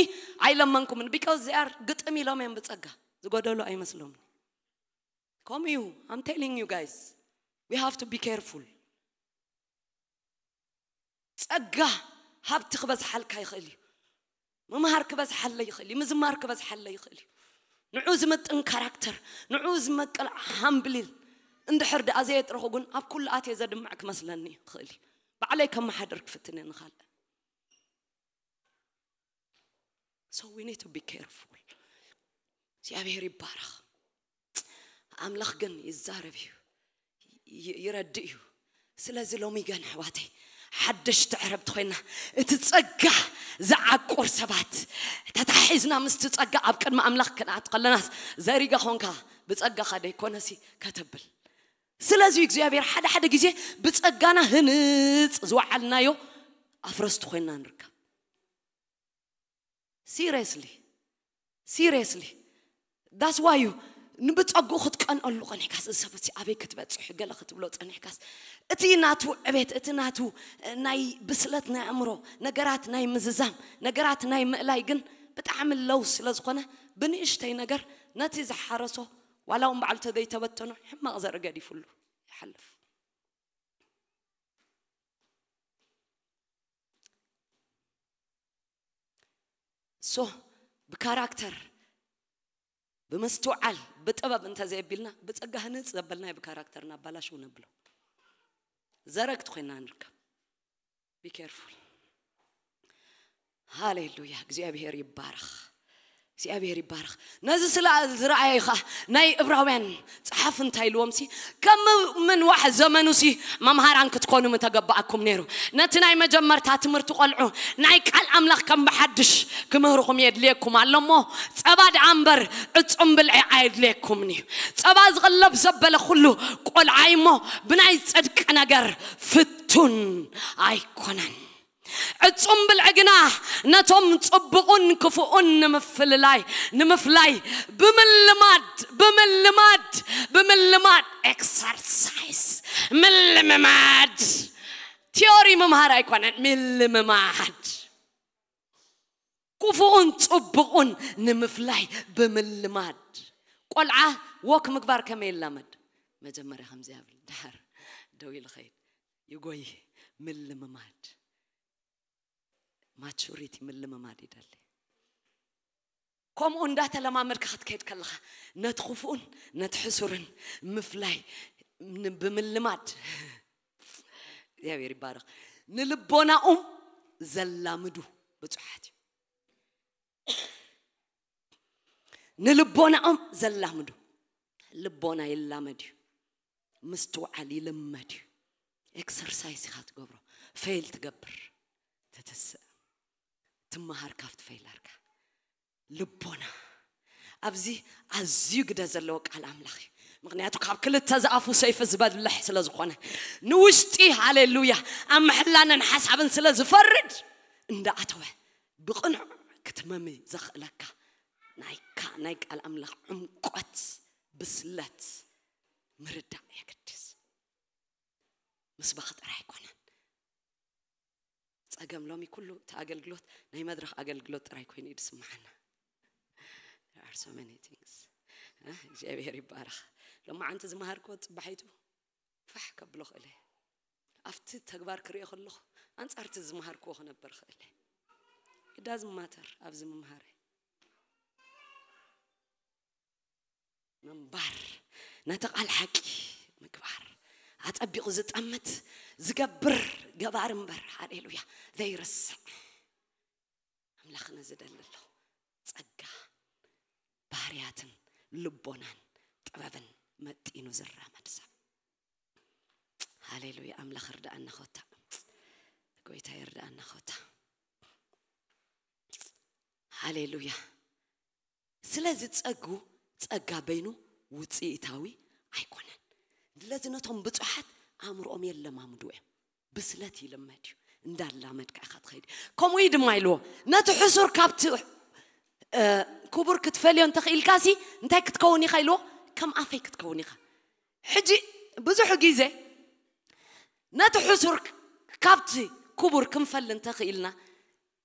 ኣይለመንኩምን። Because they are ግጥም ኢሎም እዮም ብጸጋ። ዝጎደሉ ኣይመስሎምን። ከምኡ እዩ። I'm telling you guys, we have to be careful. ጸጋ ሃብቲ ክበዝሓልካ ይኽእል እዩ። ምምሃር ክበዝሓለይ ይኽእል እዩ። ምዝማር ክበዝሓለይ ይኽእል እዩ። ንዑ ዝምጥን ካራክተር፣ ንዑ ዝመቅል ሃምብሊል እንድሕር ደኣ ዘየጥረኹ ግን ኣብ ኩሉ ኣትየ ዘድምዕ ክመስለኒ ይኽእል እዩ። ባዕለይ ከመሓድር ክፍትን እየ ንኻልእ። So we need to be careful. እግዚኣብሔር ይባረኽ። ኣምላኽ ግን ይዛረብ እዩ፣ ይ-፣ ይረድእ እዩ። ስለዚ ሎሚ ግን ኣሕዋተይ ሓደሽቲ ዕረብቲ ኮይና፣ እቲ ጸጋ ዝዓቁር ሰባት ተታሒዝና ምስቲ ጸጋ ኣብ ቅድሚ ኣምላኽ ክንኣት ከለናስ ዘሪጋ ኾንካ ብጸጋኻ ደይኮነሲ ከተብል። ስለዚ እግዚኣብሔር ሓደ ሓደ ግዜ ብጸጋና ህንጽ ዝወዓልናዮ ኣፍረስቲ ኮይና ንርከብ። Seriously, seriously. That's why you ንብጸግኡ ክትቀንአሉ ጸኒሕካስ፣ እዚ ሰብ እዚ ኣበይ ክትበጽሕ ገለ ክትብሎ ጸኒሕካስ፣ እቲ ናቱ ዕቤት፣ እቲ ናቱ፣ እ፣ ናይ ብስለት ናይ ኣእምሮ፣ ነገራት ናይ ምዝዛም፣ ነገራት ናይ ምእላይ ግን ብጣዕሚ ለው ስለ ዝኾነ፣ ብንእሽተይ ነገር ነቲ ዝሓረሶ ዋላ እውን ባዕሉ ተዘይተበተኖ ሕማቕ ዘርኢ ገዲፉሉ ይሓልፍ። ሶ ብካራክተር፣ ብምስትውዓል፣ ብጥበብ እንተዘየቢልና፣ ብጸጋ ህንጽ ዘበልናዮ ብካራክተር እናባላሸው ነብሎ። ዘረግቲ ኮይና ንርከብ። Be careful. ሃሌሉያ፣ እግዚኣብሔር ይባረኽ። እግዚኣብሔር ይባረኽ። ነዚ ስለ ዝረኣየ ኸኣ ናይ እብራውያን ጸሓፊ እንታይ ኢልዎም ሲ፣ ከም ምንዋሕ ዘመኑ ሲ መምሃራን ክትኮኑ ምተገባኣኩም ነይሩ። ነቲ ናይ መጀመርታ ትምህርቲ ቆልዑ ናይ ቃል ኣምላኽ ከም ብሓድሽ ክምህርኹም የድልየኩም ኣሎ እሞ፣ ጸባ ደኣ እምበር ዕጹም ብልዒ ኣየድልየኩምን እዩ። ጸባ ዝቕለብ ዘበለ ኩሉ ቆልዓ እዩ እሞ፣ ብናይ ጽድቂ ነገር ፍቱን ኣይኮነን። ዕጹም ብልዒ ግና ነቶም ጽቡቕን ክፉኡን ንምፍልላይ፣ ንምፍላይ ብምልማድ፣ ብምልማድ፣ ብምልማድ፣ ኤክሰርሳይስ፣ ምልምማድ። ቲዮሪ ምምሃር ኣይኮነን፣ ምልምማድ። ክፉኡን ጽቡቑን ንምፍላይ ብምልማድ። ቆልዓ ወክ ምግባር ከመይ ይላመድ? መጀመርያ ከምዚ ይብል፣ ድሓር ደው ኢሉ ኸይድ፣ ይጎይ፣ ምልምማድ። ማቹሪቲ ምልምማድ ይደሊ። ከምኡ እንዳተለማመድካ ክትከይድ ከለኻ፣ ነቲ ክፉኡን ነቲ ሕሱርን ምፍላይ ን-፣ ብምልማድ፣ እግዚኣብሔር ይባረኽ፣ ንልቦናኦም ዘላምዱ ብፁዓት እዩ። ንልቦናኦም ዘላምዱ። ልቦና ይላመድ እዩ። ምስትውዓል ይልመድ እዩ። ኤክሰርሳይዝ ኢኻ ትገብሮ። ፌል ትገብር፣ ትትስእ፣ ትመሃር ካብቲ ፌል ኣርካ። ልቦና ኣብዚ ኣዝዩ ግደ ዘለዎ ቃል ኣምላኽ እዩ። ምክንያቱ ካብ ክልተ ዝኣፉ ሰይፊ ዝበልሕ ስለ ዝኾነ፣ ንውሽጢ፣ ሃሌሉያ፣ ኣብ ምሕላንን ሓሳብን ስለ ዝፈርድ፣ እንዳኣተወ ብቕኑዕ ክትመሚ ዘኽእለካ ናይካ ናይ ቃል ኣምላኽ ዕምቆት፣ ብስለት፣ ምርዳእ የግድስ። ምስባኽ ጥራይ ኣይኮነን። ጸገም ሎሚ ኩሉ እቲ ኣገልግሎት ናይ መድረኽ ኣገልግሎት ጥራይ ኮይኑ እዩ ዝስምዓና። There are so many things. እ፣ እግዚኣብሔር ይባረኽ። ሎማዓንቲ ዝመሃርክዎ ጽባሒቱ ፋሕ ከብሎ ክእለ። ኣብቲ ተግባር ክሪኦ ከለኹ ኣንጻርቲ ዝመሃርክዎ ክነበር ክእለ። It doesn't matter ኣብዚ ምምሃረይ። ምንባር፣ ነቲ ቃል ሓቂ ምግባር፣ ኣጸቢቑ ዝጠምት ዝገብር ገባር እምበር፣ ሃሌሉያ፣ ዘይርስዕ ኣምላኽ ነዚ ደሊ ኣሎ። ጸጋ፣ ባህርያትን ልቦናን ጥበብን መጢኑ ዝራመድ ሰብ። ሃሌሉያ፣ ኣምላኽ እርዳኣና ኾታ፣ ጎይታ ይርዳኣና ኾታ። ሃሌሉያ። ስለዚ ጸጉ ጸጋ በይኑ ውጽኢታዊ ኣይኮነን። ስለዚ ነቶም ብጹሓት ኣእምሮኦም የለማምዱ እዮም። ብስለት ይልመድ እዩ። እንዳላመድካ ኢኻ ትኸይድ። ከምኡ እዩ ድማ ኢልዎ፣ ነቲ ሕሱር ካብቲ እ፣ ክቡር ክትፈልዮ እንተኽኢልካሲ እንታይ ክትከውን ኢኻ ኢልዎ? ከም ኣፈይ ክትከውን ኢኻ። ሕጂ ብዙሕ ግዜ ነቲ ሕሱር ካብቲ ክቡር ክንፈሊ እንተኽኢልና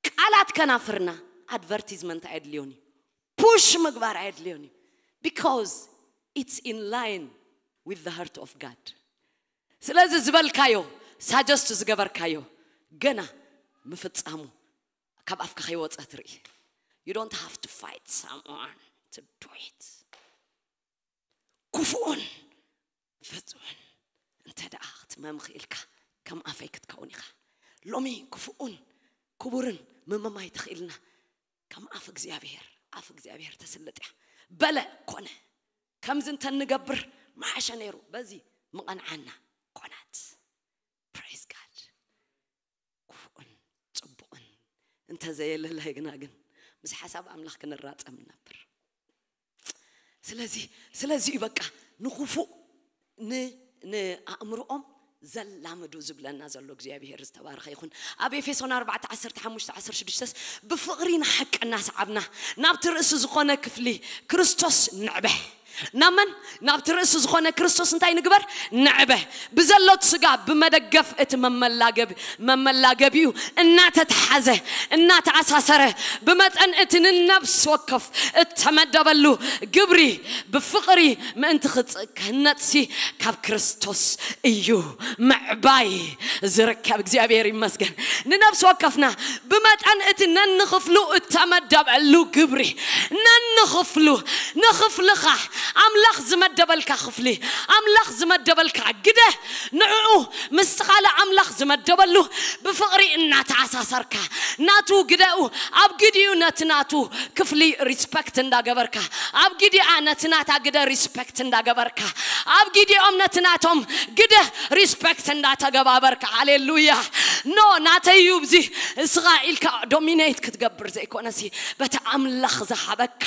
ቃላት ከናፍርና ኣድቨርቲዝመንት ኣየድልዮን እዩ። ፑሽ ምግባር ኣየድልዮን እዩ። Because it's in line with the heart of God. ስለዚ ዝበልካዮ፣ ሳጀስት ዝገበርካዮ ገና ምፍጻሙ ካብ ኣፍካ ከይወጸ ትርኢ። You don't have to fight someone to do it. ክፉኡን ፍጹምን እንተ ደኣ ክትመም ክኢልካ ከም ኣፈይ ክትከውን ኢኻ። ሎሚ ክፉኡን ክቡርን ምምማይ ተኽኢልና ከም ኣፍ እግዚኣብሔር፣ ኣፍ እግዚኣብሔር ተስልጥ እያ። በለ ኮነ። ከምዚ እንተ እንገብር ምሓሸ ነይሩ። በዚ ምቐንዓና ኮነት። Praise God። ክፉእን ጽቡቕን እንተዘየለለግና ግን ምስ ሓሳብ ኣምላኽ ክንራጸም ንነብር። ስለዚ ስለዚ እዩ በቃ ንኽፉእ ን ንኣእምሮኦም ዘላምዱ ዝብለና ዘሎ እግዚኣብሔር ዝተባረኸ ይኹን። ኣብ ኤፌሶን ኣርባዕተ ዓሰርተ ሓሙሽተ ዓሰርተ ሽዱሽተ ብፍቕሪ ንሓቂ እናሰዓብና ናብቲ ርእሲ ዝኾነ ክፍሊ ክርስቶስ ንዕበ። ናመን ናብቲ ርእሲ ዝኾነ ክርስቶስ እንታይ ንግበር? ንዕበ። ብዘሎት ስጋ ብመደገፍ እቲ መመላገቢ መመላገቢኡ እናተተሓዘ እናተኣሳሰረ ብመጠን እቲ ንነብሲ ወከፍ እተመደበሉ ግብሪ ብፍቕሪ ምእንቲ ክጽ- ክህነጽሲ ካብ ክርስቶስ እዩ ምዕባይ ዝርከብ። እግዚኣብሔር ይመስገን። ንነብሲ ወከፍና ብመጠን እቲ ነንኽፍሉ እተመደበሉ ግብሪ ነንኽፍሉ ንኽፍልኻ ኣምላኽ ዝመደበልካ ክፍሊ ኣምላኽ ዝመደበልካ ግደ ንዕኡ ምስቲ ካልእ ኣምላኽ ዝመደበሉ ብፍቕሪ እናተኣሳሰርካ ናቱ ግደኡ ኣብ ግዲኡ ነቲ ናቱ ክፍሊ ሪስፐክት እንዳገበርካ ኣብ ግዲኣ ነቲ ናታ ግደ ሪስፐክት እንዳገበርካ ኣብ ግዲኦም ነቲ ናቶም ግደ ሪስፐክት እንዳተገባበርካ። ሃሌሉያ። ኖ ናተይ እዩ ብዚ እስኻ ኢልካ ዶሚኔት ክትገብር ዘይኮነሲ በቲ ኣምላኽ ዝሃበካ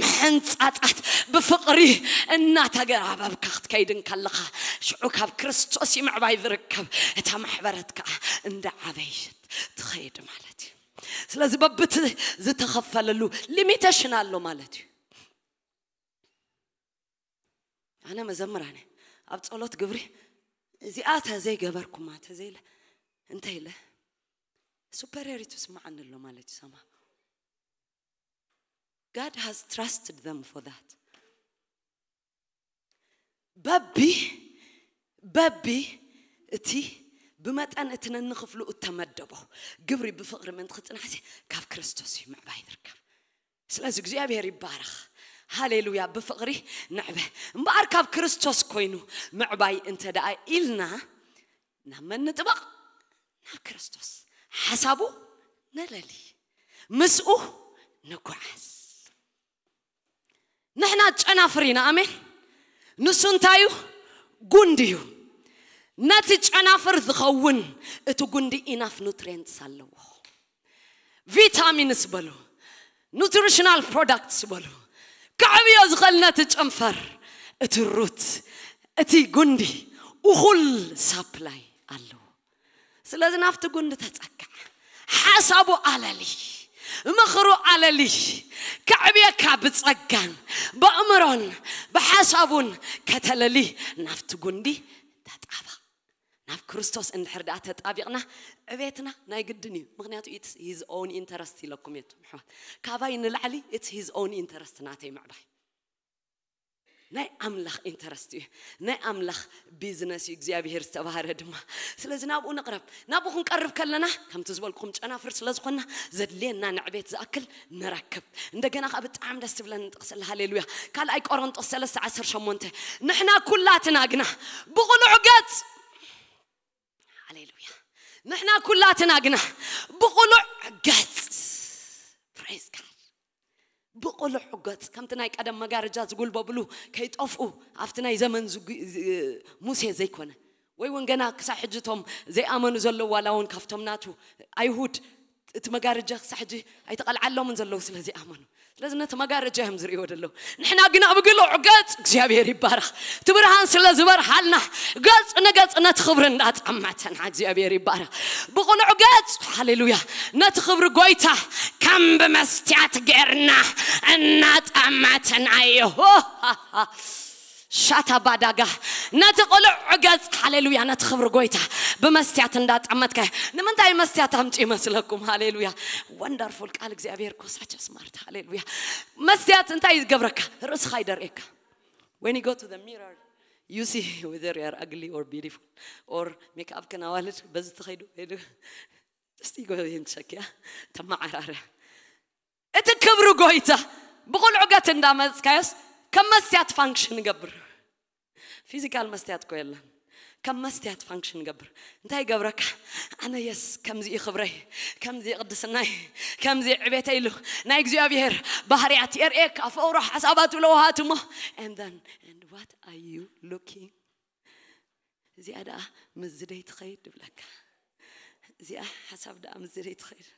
ምሕንጻጻት ብፍቕሪ እናተገባበርካ ክትከይድ እንከለኻ ሽዑ ካብ ክርስቶስ እዩ ምዕባይ ዝርከብ። እታ ማሕበረት ከዓ እንዳ ዓበየት ትኸይድ ማለት እዩ። ስለዚ በብቲ ዝተኸፈለሉ ሊሚቴሽን ኣሎ ማለት እዩ። ኣነ መዘምራነ ኣብ ጸሎት ግብሪ እዚኣ ተዘይገበርኩማ ተዘይለ እንተ ኢለ ሱፐሪዮሪቲ ስማዓኒ ኣሎ ማለት እዩ። ሰማ God has trusted them for that. በቢ በቢ እቲ ብመጠን እቲ ነንኽፍሉ እተመደቦ ግብሪ ብፍቕሪ ምእንቲ ክጽናሕሲ ካብ ክርስቶስ እዩ ምዕባይ ዝርከብ። ስለዚ እግዚኣብሔር ይባረኽ። ሃሌሉያ። ብፍቕሪ ንዕበ እምበኣር ካብ ክርስቶስ ኮይኑ ምዕባይ እንተ ደኣ ኢልና ናብ መን ንጥበቕ? ናብ ክርስቶስ። ሓሳቡ ነለሊ ምስኡ ንጓዓዝ። ንሕና ጨናፍር ኢና። ኣሜን። ንሱ እንታይ እዩ? ጉንዲ እዩ። ነቲ ጨናፍር ዝኸውን እቲ ጉንዲ ኢናፍ ኑትሪየንትስ ኣለዎ። ቪታሚንስ በሉ፣ ኑትሪሽናል ፕሮዳክትስ በሉ፣ ከዕብዮ ዝኽእል ነቲ ጨንፈር እቲ ሩት፣ እቲ ጉንዲ እኹል ሳፕላይ ኣለዎ። ስለዚ ናብቲ ጉንዲ ተጸግዕ፣ ሓሳቡ ኣለሊ፣ ምኽሩ ኣለሊ። ከዕብየካ ብጸጋን ብኣእምሮን ብሓሳቡን ከተለሊ ናብቲ ጉንዲ ተጣበቕ። ናብ ክርስቶስ እንድሕር ደኣ ተጣቢቕና ዕቤትና ናይ ግድን እዩ። ምኽንያቱ it's his own interest ኢለኩም እየ፣ ኣሕዋት። ካባይ ንላዕሊ it's his own interest ናተይ ምዕባይ ናይ ኣምላኽ ኢንተረስት እዩ። ናይ ኣምላኽ ቢዝነስ እዩ። እግዚኣብሔር ዝተባህረ ድማ። ስለዚ ናብኡ ንቕረብ። ናብኡ ክንቀርብ ከለና ከምቲ ዝበልኩም ጨናፍር ስለ ዝኾንና ዘድልየና ንዕቤት ዝኣክል ንረክብ። እንደገና ከዓ ብጣዕሚ ደስ ትብለኒ ጥቕሲ ኣላ። ሃሌሉያ። ካልኣይ ቆሮንጦስ ሰለስተ ዓሰርተ ሸሞንተ፣ ንሕና ኩላትና ግና ብቕኑዕ ገጽ፣ ሃሌሉያ፣ ንሕና ኩላትና ግና ብቕሉዕ ገጽ፣ ፕሬዝ ጋድ፣ ብቕሉዕ ገጽ፣ ከምቲ ናይ ቀደም መጋረጃ ዝጉልበብሉ ከይጠፍኡ ኣብቲ ናይ ዘመን ዝጉ- ዝ- ሙሴ ዘይኮነ፣ ወይ እውን ገና ክሳብ ሕጂ እቶም ዘይኣመኑ ዘለዉ፣ ዋላ እውን ካብቶም ናቱ ኣይሁድ እቲ መጋረጃ ክሳብ ሕጂ ኣይተቐልዓሎምን ዘለዉ ስለ ዘይኣመኑ። ስለዚ ነቲ መጋረጃ እዮም ዝርእይዎ ዘለዉ። ንሕና ግና ብግሉዕ ገጽ እግዚኣብሔር ይባረኽ። እቲ ብርሃን ስለ ዝበርሃልና ገጽ ንገጽ ነቲ ክብሪ እንዳጠመትና እግዚኣብሔር ይባረኽ። ብቕሉዕ ገጽ፣ ሃሌሉያ፣ ነቲ ክብሪ ጎይታ ከም ብመስትያት ጌርና እናጠመትናዮ። ሻታ ባዳጋ፣ ነቲ ቅሉዕ ገጽ፣ ሃሌሉያ፣ ነቲ ክብሪ ጎይታ ብመስትያት እንዳጠመትካ። ንምንታይ መስትያት ኣምጺ ይመስለኩም? ሃሌሉያ። ወንደርፉል ቃል እግዚኣብሔር እኮ ሳቸ ስማርት። ሃሌሉያ። መስትያት እንታይ ይገብረካ? ርእስኻ ይደርእየካ። When you go to the mirror, you see whether you are ugly or beautiful, or ሜክኣፕ ከናዋልድ በዚ ትኸይዱ ሄዱ እስቲ ጎ ሸክያ ተመዓራረ። እቲ ክብሪ ጎይታ ብቕሉዕ ገጽ እንዳመጽካዮስ ከም መስትያት ፋንክሽን ይገብር። ፊዚካል መስትያት እኮ የለን። ከም መስትያት ፋንክሽን ይገብር። እንታይ ይገብረካ? ኣነ የስ ከምዚ እዩ ክብረይ፣ ከምዚ እዩ ቅድስናይ፣ ከምዚ እዩ ዕቤተይ ኢሉ ናይ እግዚኣብሔር ባህርያት የርእየካ። ፈውሮ ሓሳባቱ ለውሃት እሞ and then and what are you looking? እዚኣ ደኣ ምስ ዝደይ ትኸይድ ይብለካ። እዚኣ ሓሳብ ደኣ ምስ ዝደይ ትኸይድ፣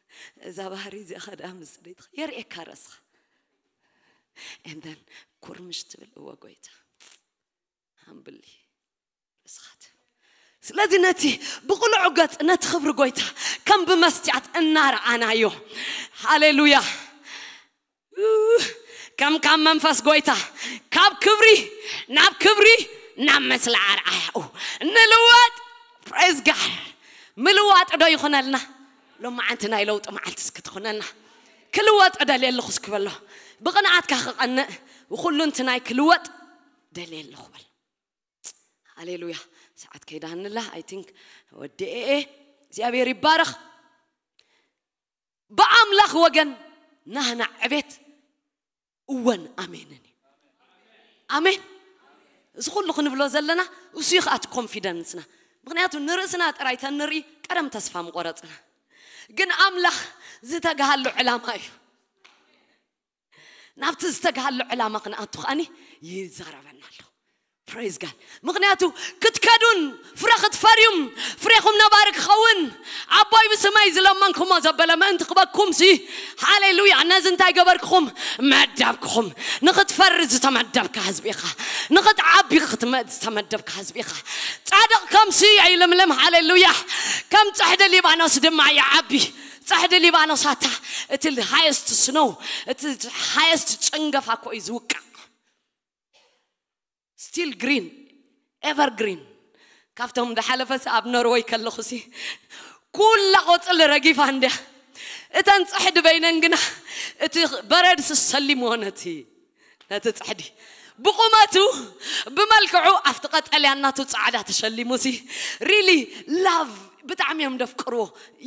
እዛ ባህሪ እዚኣ ደኣ ምስ ዝደይ ትኸይድ የርእየካ ርእስኻ። And then ኩርምሽ ትብል፣ እወ ጎይታ ሃምብሊ ርእስኻ ትብል። ስለዚ ነቲ ብቕሉዕ ገጽ ነቲ ክብሪ ጎይታ ከም ብመስትያት እናረኣናዮ፣ ሃሌሉያ፣ ከም ካብ መንፈስ ጎይታ ካብ ክብሪ ናብ ክብሪ ናብ መስለ ኣርኣያኡ ንልወጥ። ፕሬዝ ጋድ። ምልዋጥ ዶ ይኹነልና? ሎማዓንቲ ናይ ለውጢ መዓልቲ እስኪ ትኹነልና። ክልወጥ ደልየ ኣለኹ እስኪ በሎ። ብቕንኣትካ ክቐንእ፣ ኩሉ እንት ናይ ክልወጥ ደልየ ኣለኹ በል። ሃሌሉያ። ሰዓት ከይዳንላ፣ I think ወዲኤ። እግዚኣብሔር ይባረኽ። ብኣምላኽ ወገን ናህና ዕቤት እወን ኣሜንን እዩ። ኣሜን። እዚ ኩሉ ክንብሎ ዘለና እሱ እዩ ከኣ እቲ ኮንፊደንስና። ምኽንያቱ ንርእስና ጥራይ ተንርኢ ቀደም ተስፋ ምቆረጽና። ግን ኣምላኽ ዝተግሃሉ ዕላማ እዩ። ናብቲ ዝተግሃሉ ዕላማ ክንኣቱ ከኣኒ ይዛረበና ኣሎ። ፕሬዝ ጋድ። ምኽንያቱ ክትከዱን ፍረ ክትፈርዩም ፍሬኹም ነባሪ ክኸውን ኣቦይ ብስመይ ዝለመንኩሞ ዘበለ ምእንቲ ክበኩም ሲ። ሃሌሉያ። ነዚ እንታይ ገበርክኹም? መደብክኹም። ንኽትፈሪ ዝተመደብካ ህዝቢ ኢኻ። ንኽትዓቢ ክትመ- ዝተመደብካ ህዝቢ ኢኻ። ጻድቕ ከም ሲ ኣይልምልም። ሃሌሉያ። ከም ጽሕዲ ሊባኖስ ድማ ይዓቢ። ጽሕዲ ሊባኖስ ኣታ እቲ ሃየስት ስኖው፣ እቲ ሃየስት ጭንገፋ እኮ እዩ ዝውቃዕ። ስቲል ግሪን፣ ኤቨር ግሪን። ካብቶም ዝሓለፈ ሲ ኣብ ኖርወይ ከለኹ ሲ ኩላ ቆጽሊ ረጊፋ እንድያ። እተን ጽሕዲ በይነን ግና እቲ በረድ ሲ ሰሊምዎ ነቲ ነቲ ጽሕዲ ብቑመቱ ብመልክዑ ኣብቲ ቀጠልያ ናቱ ጻዕዳ ተሸሊሙ ሲ ሪሊ ላቭ ብጣዕሚ እዮም ደፍቅርዎ፣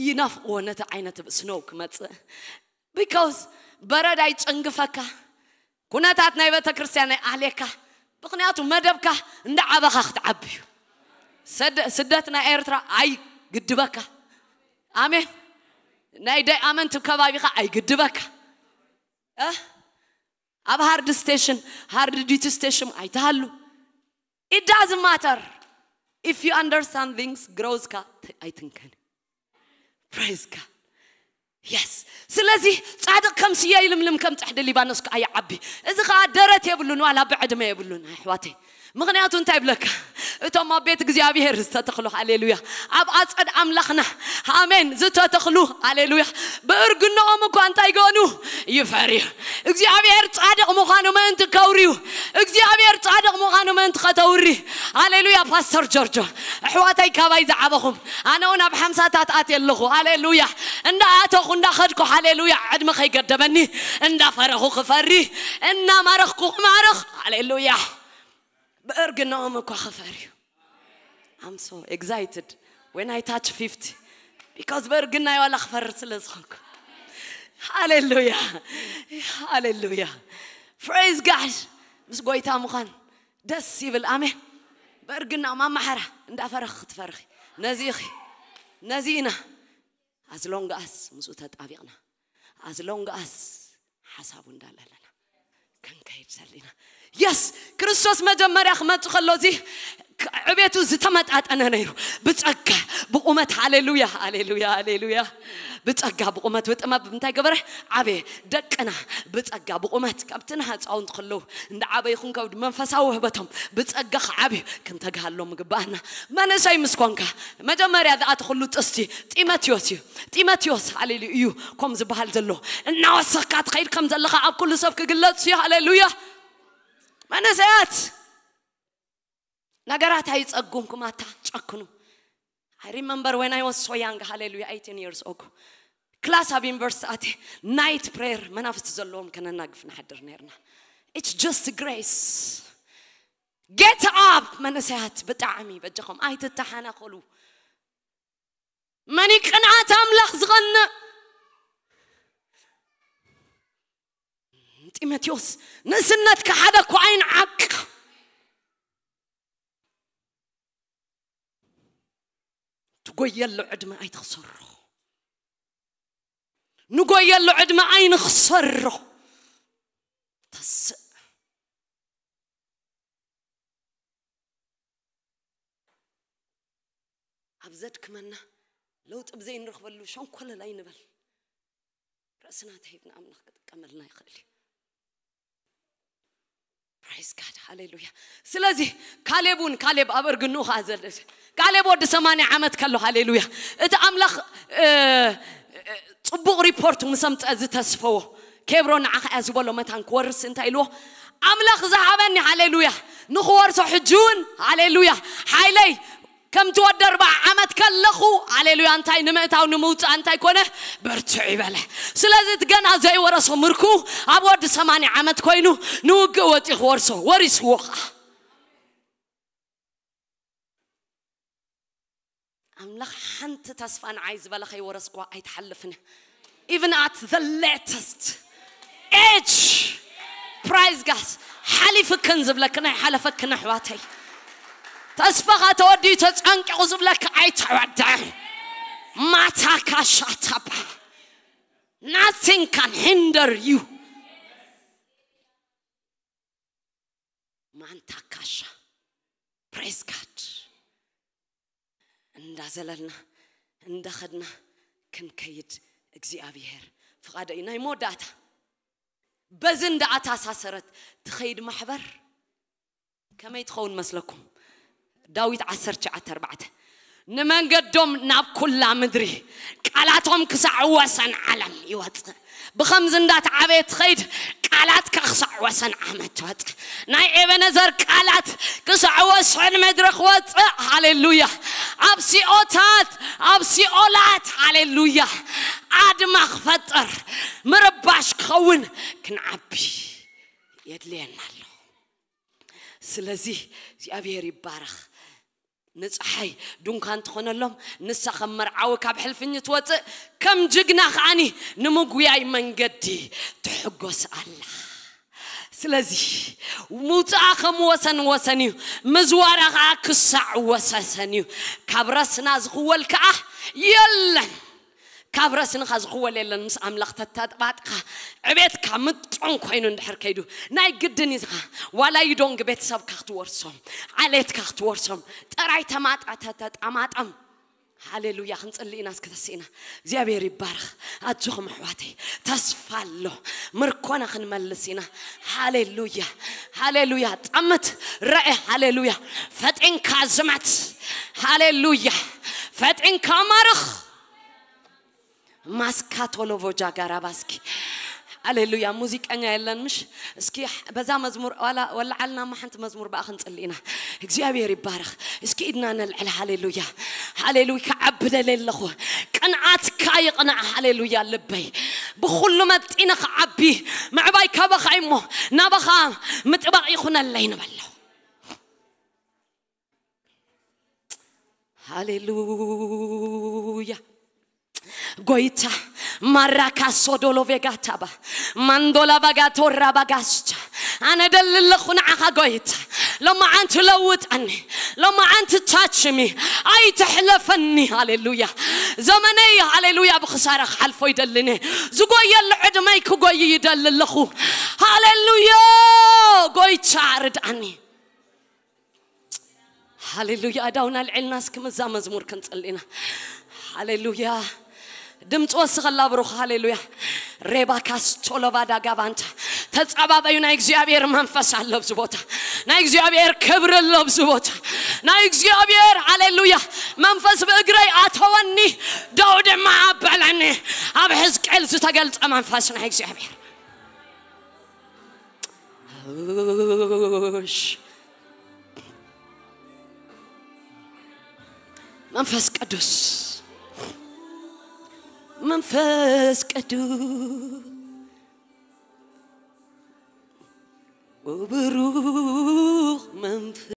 ይናፍቅዎ ነቲ ዓይነት ስኖው ክመጽእ። ቢካውስ በረድ ኣይጨንግፈካ፣ ኩነታት ናይ ቤተ ክርስቲያን ኣይኣህሌካ። ምኽንያቱ መደብካ እንዳ ዓበኻ ክትዓቢ እዩ። ሰደ- ስደት ናይ ኤርትራ ኣይግድበካ። ኣሜን። ናይ ዳይኣመንት ከባቢኻ ኣይግድበካ። እ? ኣብ hard station, hard duty station ኣይትሃሉ። It doesn't matter. If you understand things, growth ካ ኣይትንከን። Praise God. Yes. ስለዚ ጻድቕ ከም ስየ ይልምልም፣ ከም ጽሕዲ ሊባኖስ ከኣ ይዓቢ። እዚ ከኣ ደረት የብሉን፣ ዋላ ብዕድመ የብሉን ኣሕዋተይ። ምኽንያቱ እንታይ ብለካ? እቶም ኣብ ቤት እግዚኣብሔር ዝተተኽሉ፣ ሃሌሉያ፣ ኣብ ኣጸድ ኣምላኽና፣ ኣሜን፣ ዝተተኽሉ፣ ሃሌሉያ፣ ብእርግናኦም እኳ እንታይ ገኑ? ይፈርዩ። እግዚኣብሔር ጻድቕ ምዃኑ ምእንቲ ከውርዩ፣ እግዚኣብሔር ጻድቕ ምዃኑ ምእንቲ ከተውሪ፣ ሃሌሉያ። ፓስተር ጆርጆ፣ ኣሕዋተይ፣ ካባይ ዝዓበኹም፣ ኣነ እውን ኣብ ሓምሳታት ኣትየ ኣለኹ። ሃሌሉያ። እንዳኣተኹ እንዳኸድኩ፣ ሃሌሉያ፣ ዕድመ ከይገደበኒ፣ እንዳፈረኹ ክፈሪ፣ እናማረኽኩ ክማርኽ፣ ሃሌሉያ፣ ብእርግናኦም እኳ ክፈርዩ። I'm so excited when I touch fifty, because ብእርግናይ ዋላ ክፈርድ ስለ ዝኾንኩ። ሃሌሉያ፣ ሃሌሉያ። Praise God። ምስ ጎይታ ምዃን ደስ ይብል። ኣሜን። ብእርግና ማማሓራ እንዳፈረኽ ክትፈርኺ፣ ነዚ ኢኺ፣ ነዚ ኢና። As long as ምስኡ ተጣቢቕና፣ as long as ሓሳቡ እንዳለለና ክንከይድ ዘሊና። የስ፣ ክርስቶስ መጀመርያ ክመጽእ ከሎ፣ እዚ ክ-፣ ዕቤቱ ዝተመጣጠነ ነይሩ። ብጸጋ፣ ብቑመት፣ ሃሌሉያ፣ ሃሌሉያ፣ ሃሌሉያ። ብጸጋ፣ ብቑመት፣ ብጥበብ እንታይ ገበረ? ዓበየ። ደቅና ብጸጋ፣ ብቑመት፣ ካብቲ ንህጻውንቲ ከለዉ እንዳ ዓበዩ ክንከብድ መንፈሳዊ ውህበቶም ብጸጋ ክዓብዩ ክንተግሃሎም ምግባኣና። መንእሰይ ምስ ኮንካ፣ መጀመርያ ዝኣተኹሉ ጥስቲ ጢሞቴዎስ እዩ። ጢሞቴዎስ፣ ሃሌሉያ፣ እዩ ከም ዝበሃል ዘሎ። እናወሰኽካ ትኸይድ ከም ዘለኻ ኣብ ኩሉ ሰብ ክግለጽ እዩ። ሃሌሉያ። መንእሰያት፣ ነገራት ኣይጸጉምኩም፣ ኣታ ጨክኑ። I remember when I was so young, ሃሌሉያ፣ eighteen years old። ክላስ ኣብ ዩኒቨርሲቲ ኣትየ፣ ናይት ፕሬየር፣ መናፍስቲ ዘለዎም ከነናግፍ ንሓድር ነርና። It's just grace. Get up፣ መንእሰያት፣ ብጣዕሚ በጃኹም ኣይትተሓናኸሉ። መን እዩ ቅንዓት ኣምላኽ ዝቐንእ? ጢሞቴዎስ፣ ንእስነትካ ሓደ እኮ ኣይንዓቅ። ትጎየሉ ዕድመ ኣይትኽሰሮ። ንጎየሉ ዕድመ ኣይንኽሰሮ። ተስእ። ኣብ ዘድክመና ለውጢ ብዘይንረኽበሉ ሸንኮለል ኣይንበል። ርእስና ተሂብና ኣምላኽ ክጥቀመልና ይኽእል እዩ። Praise God፣ ሃሌሉያ። ስለዚ ካሌብ እውን፣ ካሌብ ኣብ እርግንኡ ኸዓ ዘለ፣ ካሌብ ወዲ ሰማንያ ዓመት ከሎ፣ ሃሌሉያ፣ እቲ ኣምላኽ፣ እ፣ እ፣ ጽቡቕ ሪፖርት ምስ ኣምጽአ ዝተስፈዎ፣ ኬብሮን ንዓኻ እያ ዝበሎ መታን ክወርስ እንታይ ኢልዎ? ኣምላኽ ዝሃበኒ፣ ሃሌሉያ፣ ንኽወርሶ ሕጂ እውን፣ ሃሌሉያ፣ ሓይለይ ከምቲ ወዲ ኣርብዓ ዓመት ከለኹ፣ ሃሌሉያ፣ እንታይ ንምእታው ንምውጻእ እንታይ ኮነ? በርትዑ ይበለ። ስለዚ እቲ ገና ዘይወረሶ ምርኩ ኣብ ወዲ ሰማንያ ዓመት ኮይኑ ንውግእ ወጺኡ ክወርሶ፣ ወሪስዎ ኸዓ። ኣምላኽ ሓንቲ ተስፋ ንዓይ ዝበለ ከይወረስኳ ኣይትሓልፍን። Even at the latest age. Praise God. ሓሊፍክን ዝብለክን ኣይሓለፈክን ኣሕዋተይ። ተስፋኻ ተወዲኡ ተጸንቂቑ ዝብለክ ኣይተወድእን። ማታካሻታባ። Nothing can hinder you. ማንታካሻ። Praise God። እንዳዘለልና እንዳኸድና ክንከይድ እግዚኣብሔር ፍቓዶ እዩ። ናይ መወዳእታ በዚ እንዳኣተኣሳሰረት ትኸይድ ማሕበር ከመይ ትኸውን መስለኩም? ዳዊት ዓሰርተ ትሽዓተ ኣርባዕተ፣ ንመንገዶም ናብ ኩላ ምድሪ ቃላቶም ክሳዕ ወሰን ዓለም ይወጽእ። ብኸምዚ እንዳተዓበየ ትኸይድ ቃላትካ ክሳዕ ወሰን ዓመት ትወጽእ። ናይ ኤበነዘር ቃላት ክሳዕ ወሰን ምድሪ ክወጽእ። ሃሌሉያ። ኣብ ሲኦታት፣ ኣብ ሲኦላት፣ ሃሌሉያ፣ ኣድማ ክፈጥር፣ ምርባሽ ክኸውን፣ ክንዓቢ የድልየና ኣሎ። ስለዚ እግዚኣብሔር ይባረኽ። ንፀሓይ ድንኳን ትኾነሎም፣ ንሳ ከም መርዓዊ ካብ ሕልፍኝ ትወፅእ፣ ከም ጅግና ከዓኒ ንምጉያይ መንገዲ ትሕጎስ ኣላ። ስለዚ ምውፅኣ ከም ወሰን ወሰን እዩ፣ ምዝዋራ ከዓ ክሳዕ ወሰሰን እዩ። ካብ ረስና ዝኽወል ከዓ የለን። ካብ ረስንኻ ዝኽወል የለን። ምስ ኣምላኽ ተተጣባጥኻ ዕቤትካ ምጡን ኮይኑ እንድሕር ከይዱ ናይ ግድን እዩ። ዝኻ ዋላ ይዶንግ ቤተሰብካ ክትወርሶም፣ ዓሌትካ ክትወርሶም ጥራይ ተማጣ ተተጣማጠም። ሃሌሉያ። ክንጽሊ ኢና እስኪ ተስኢና። እግዚኣብሔር ይባረኽ። ኣጆኹም ኣሕዋተይ፣ ተስፋ ኣሎ። ምርኮና ክንመልስ ኢና። ሃሌሉያ፣ ሃሌሉያ። ጠምት፣ ረአ። ሃሌሉያ። ፈጢንካ ዝመት። ሃሌሉያ። ፈጢንካ ማርኽ። ማስካ ቶሎቮ ጃጋራ ባስኪ። ሃሌሉያ። ሙዚቀኛ የለን ምሽ? እስኪ በዛ መዝሙር ዋላ ወላ ዓልና ማ ሓንቲ መዝሙር በኣ ክንጽሊ ኢና። እግዚኣብሔር ይባረኽ። እስኪ ኢድና ነልዕል። ሃሌሉያ፣ ሃሌሉያ። ክዓቢ ደልየ ኣለኹ። ቅንዓትካ ይቕናዕ። ሃሌሉያ። ልበይ ብኹሉ መጢነ ክዓቢ፣ ምዕባይ ካባኻ እሞ ናባኻ ምጥባቕ ይኹነለይ ንበሎ። ሃሌሉያ። ጎይታ፣ ማራካ ሶዶሎ ቬጋታባ፣ ማንዶላ ባጋቶራ ባጋስቻ። ኣነ ደሊ ኣለኹ ንዓኻ ጎይታ። ሎማዓንቲ ለውጠኒ፣ ሎማዓንቲ ታችሚ ኣይትሕለፈኒ። ሃሌሉያ። ዘመነይ ሃሌሉያ ብኽሳራ ክሓልፎ ይደልኒ። ዝጎየሉ ዕድመይ ክጎይ ይደሊ ኣለኹ። ሃሌሉያ። ጎይታ ርድኣኒ። ሃሌሉያ። ኣዳውና ልዕልና እስኪ ምዛ መዝሙር ክንጽሊ ኢና። ሃሌሉያ። ድምፂ ወስኸላ ብሩኽ። ሃሌሉያ። ሬባ ካስቶሎቫ ዳጋባንታ። ተጸባበዩ። ናይ እግዚኣብሔር መንፈስ ኣሎ ኣብዚ ቦታ። ናይ እግዚኣብሔር ክብሪ ኣሎ ኣብዚ ቦታ። ናይ እግዚኣብሔር፣ ሃሌሉያ፣ መንፈስ ብእግረይ ኣተወኒ፣ ደው ድማ ኣበለኒ። ኣብ ሕዝቅኤል ዝተገልጸ መንፈስ ናይ እግዚኣብሔር። እሽ። መንፈስ ቅዱስ፣ መንፈስ ቅዱስ፣ ብሩኽ መንፈስ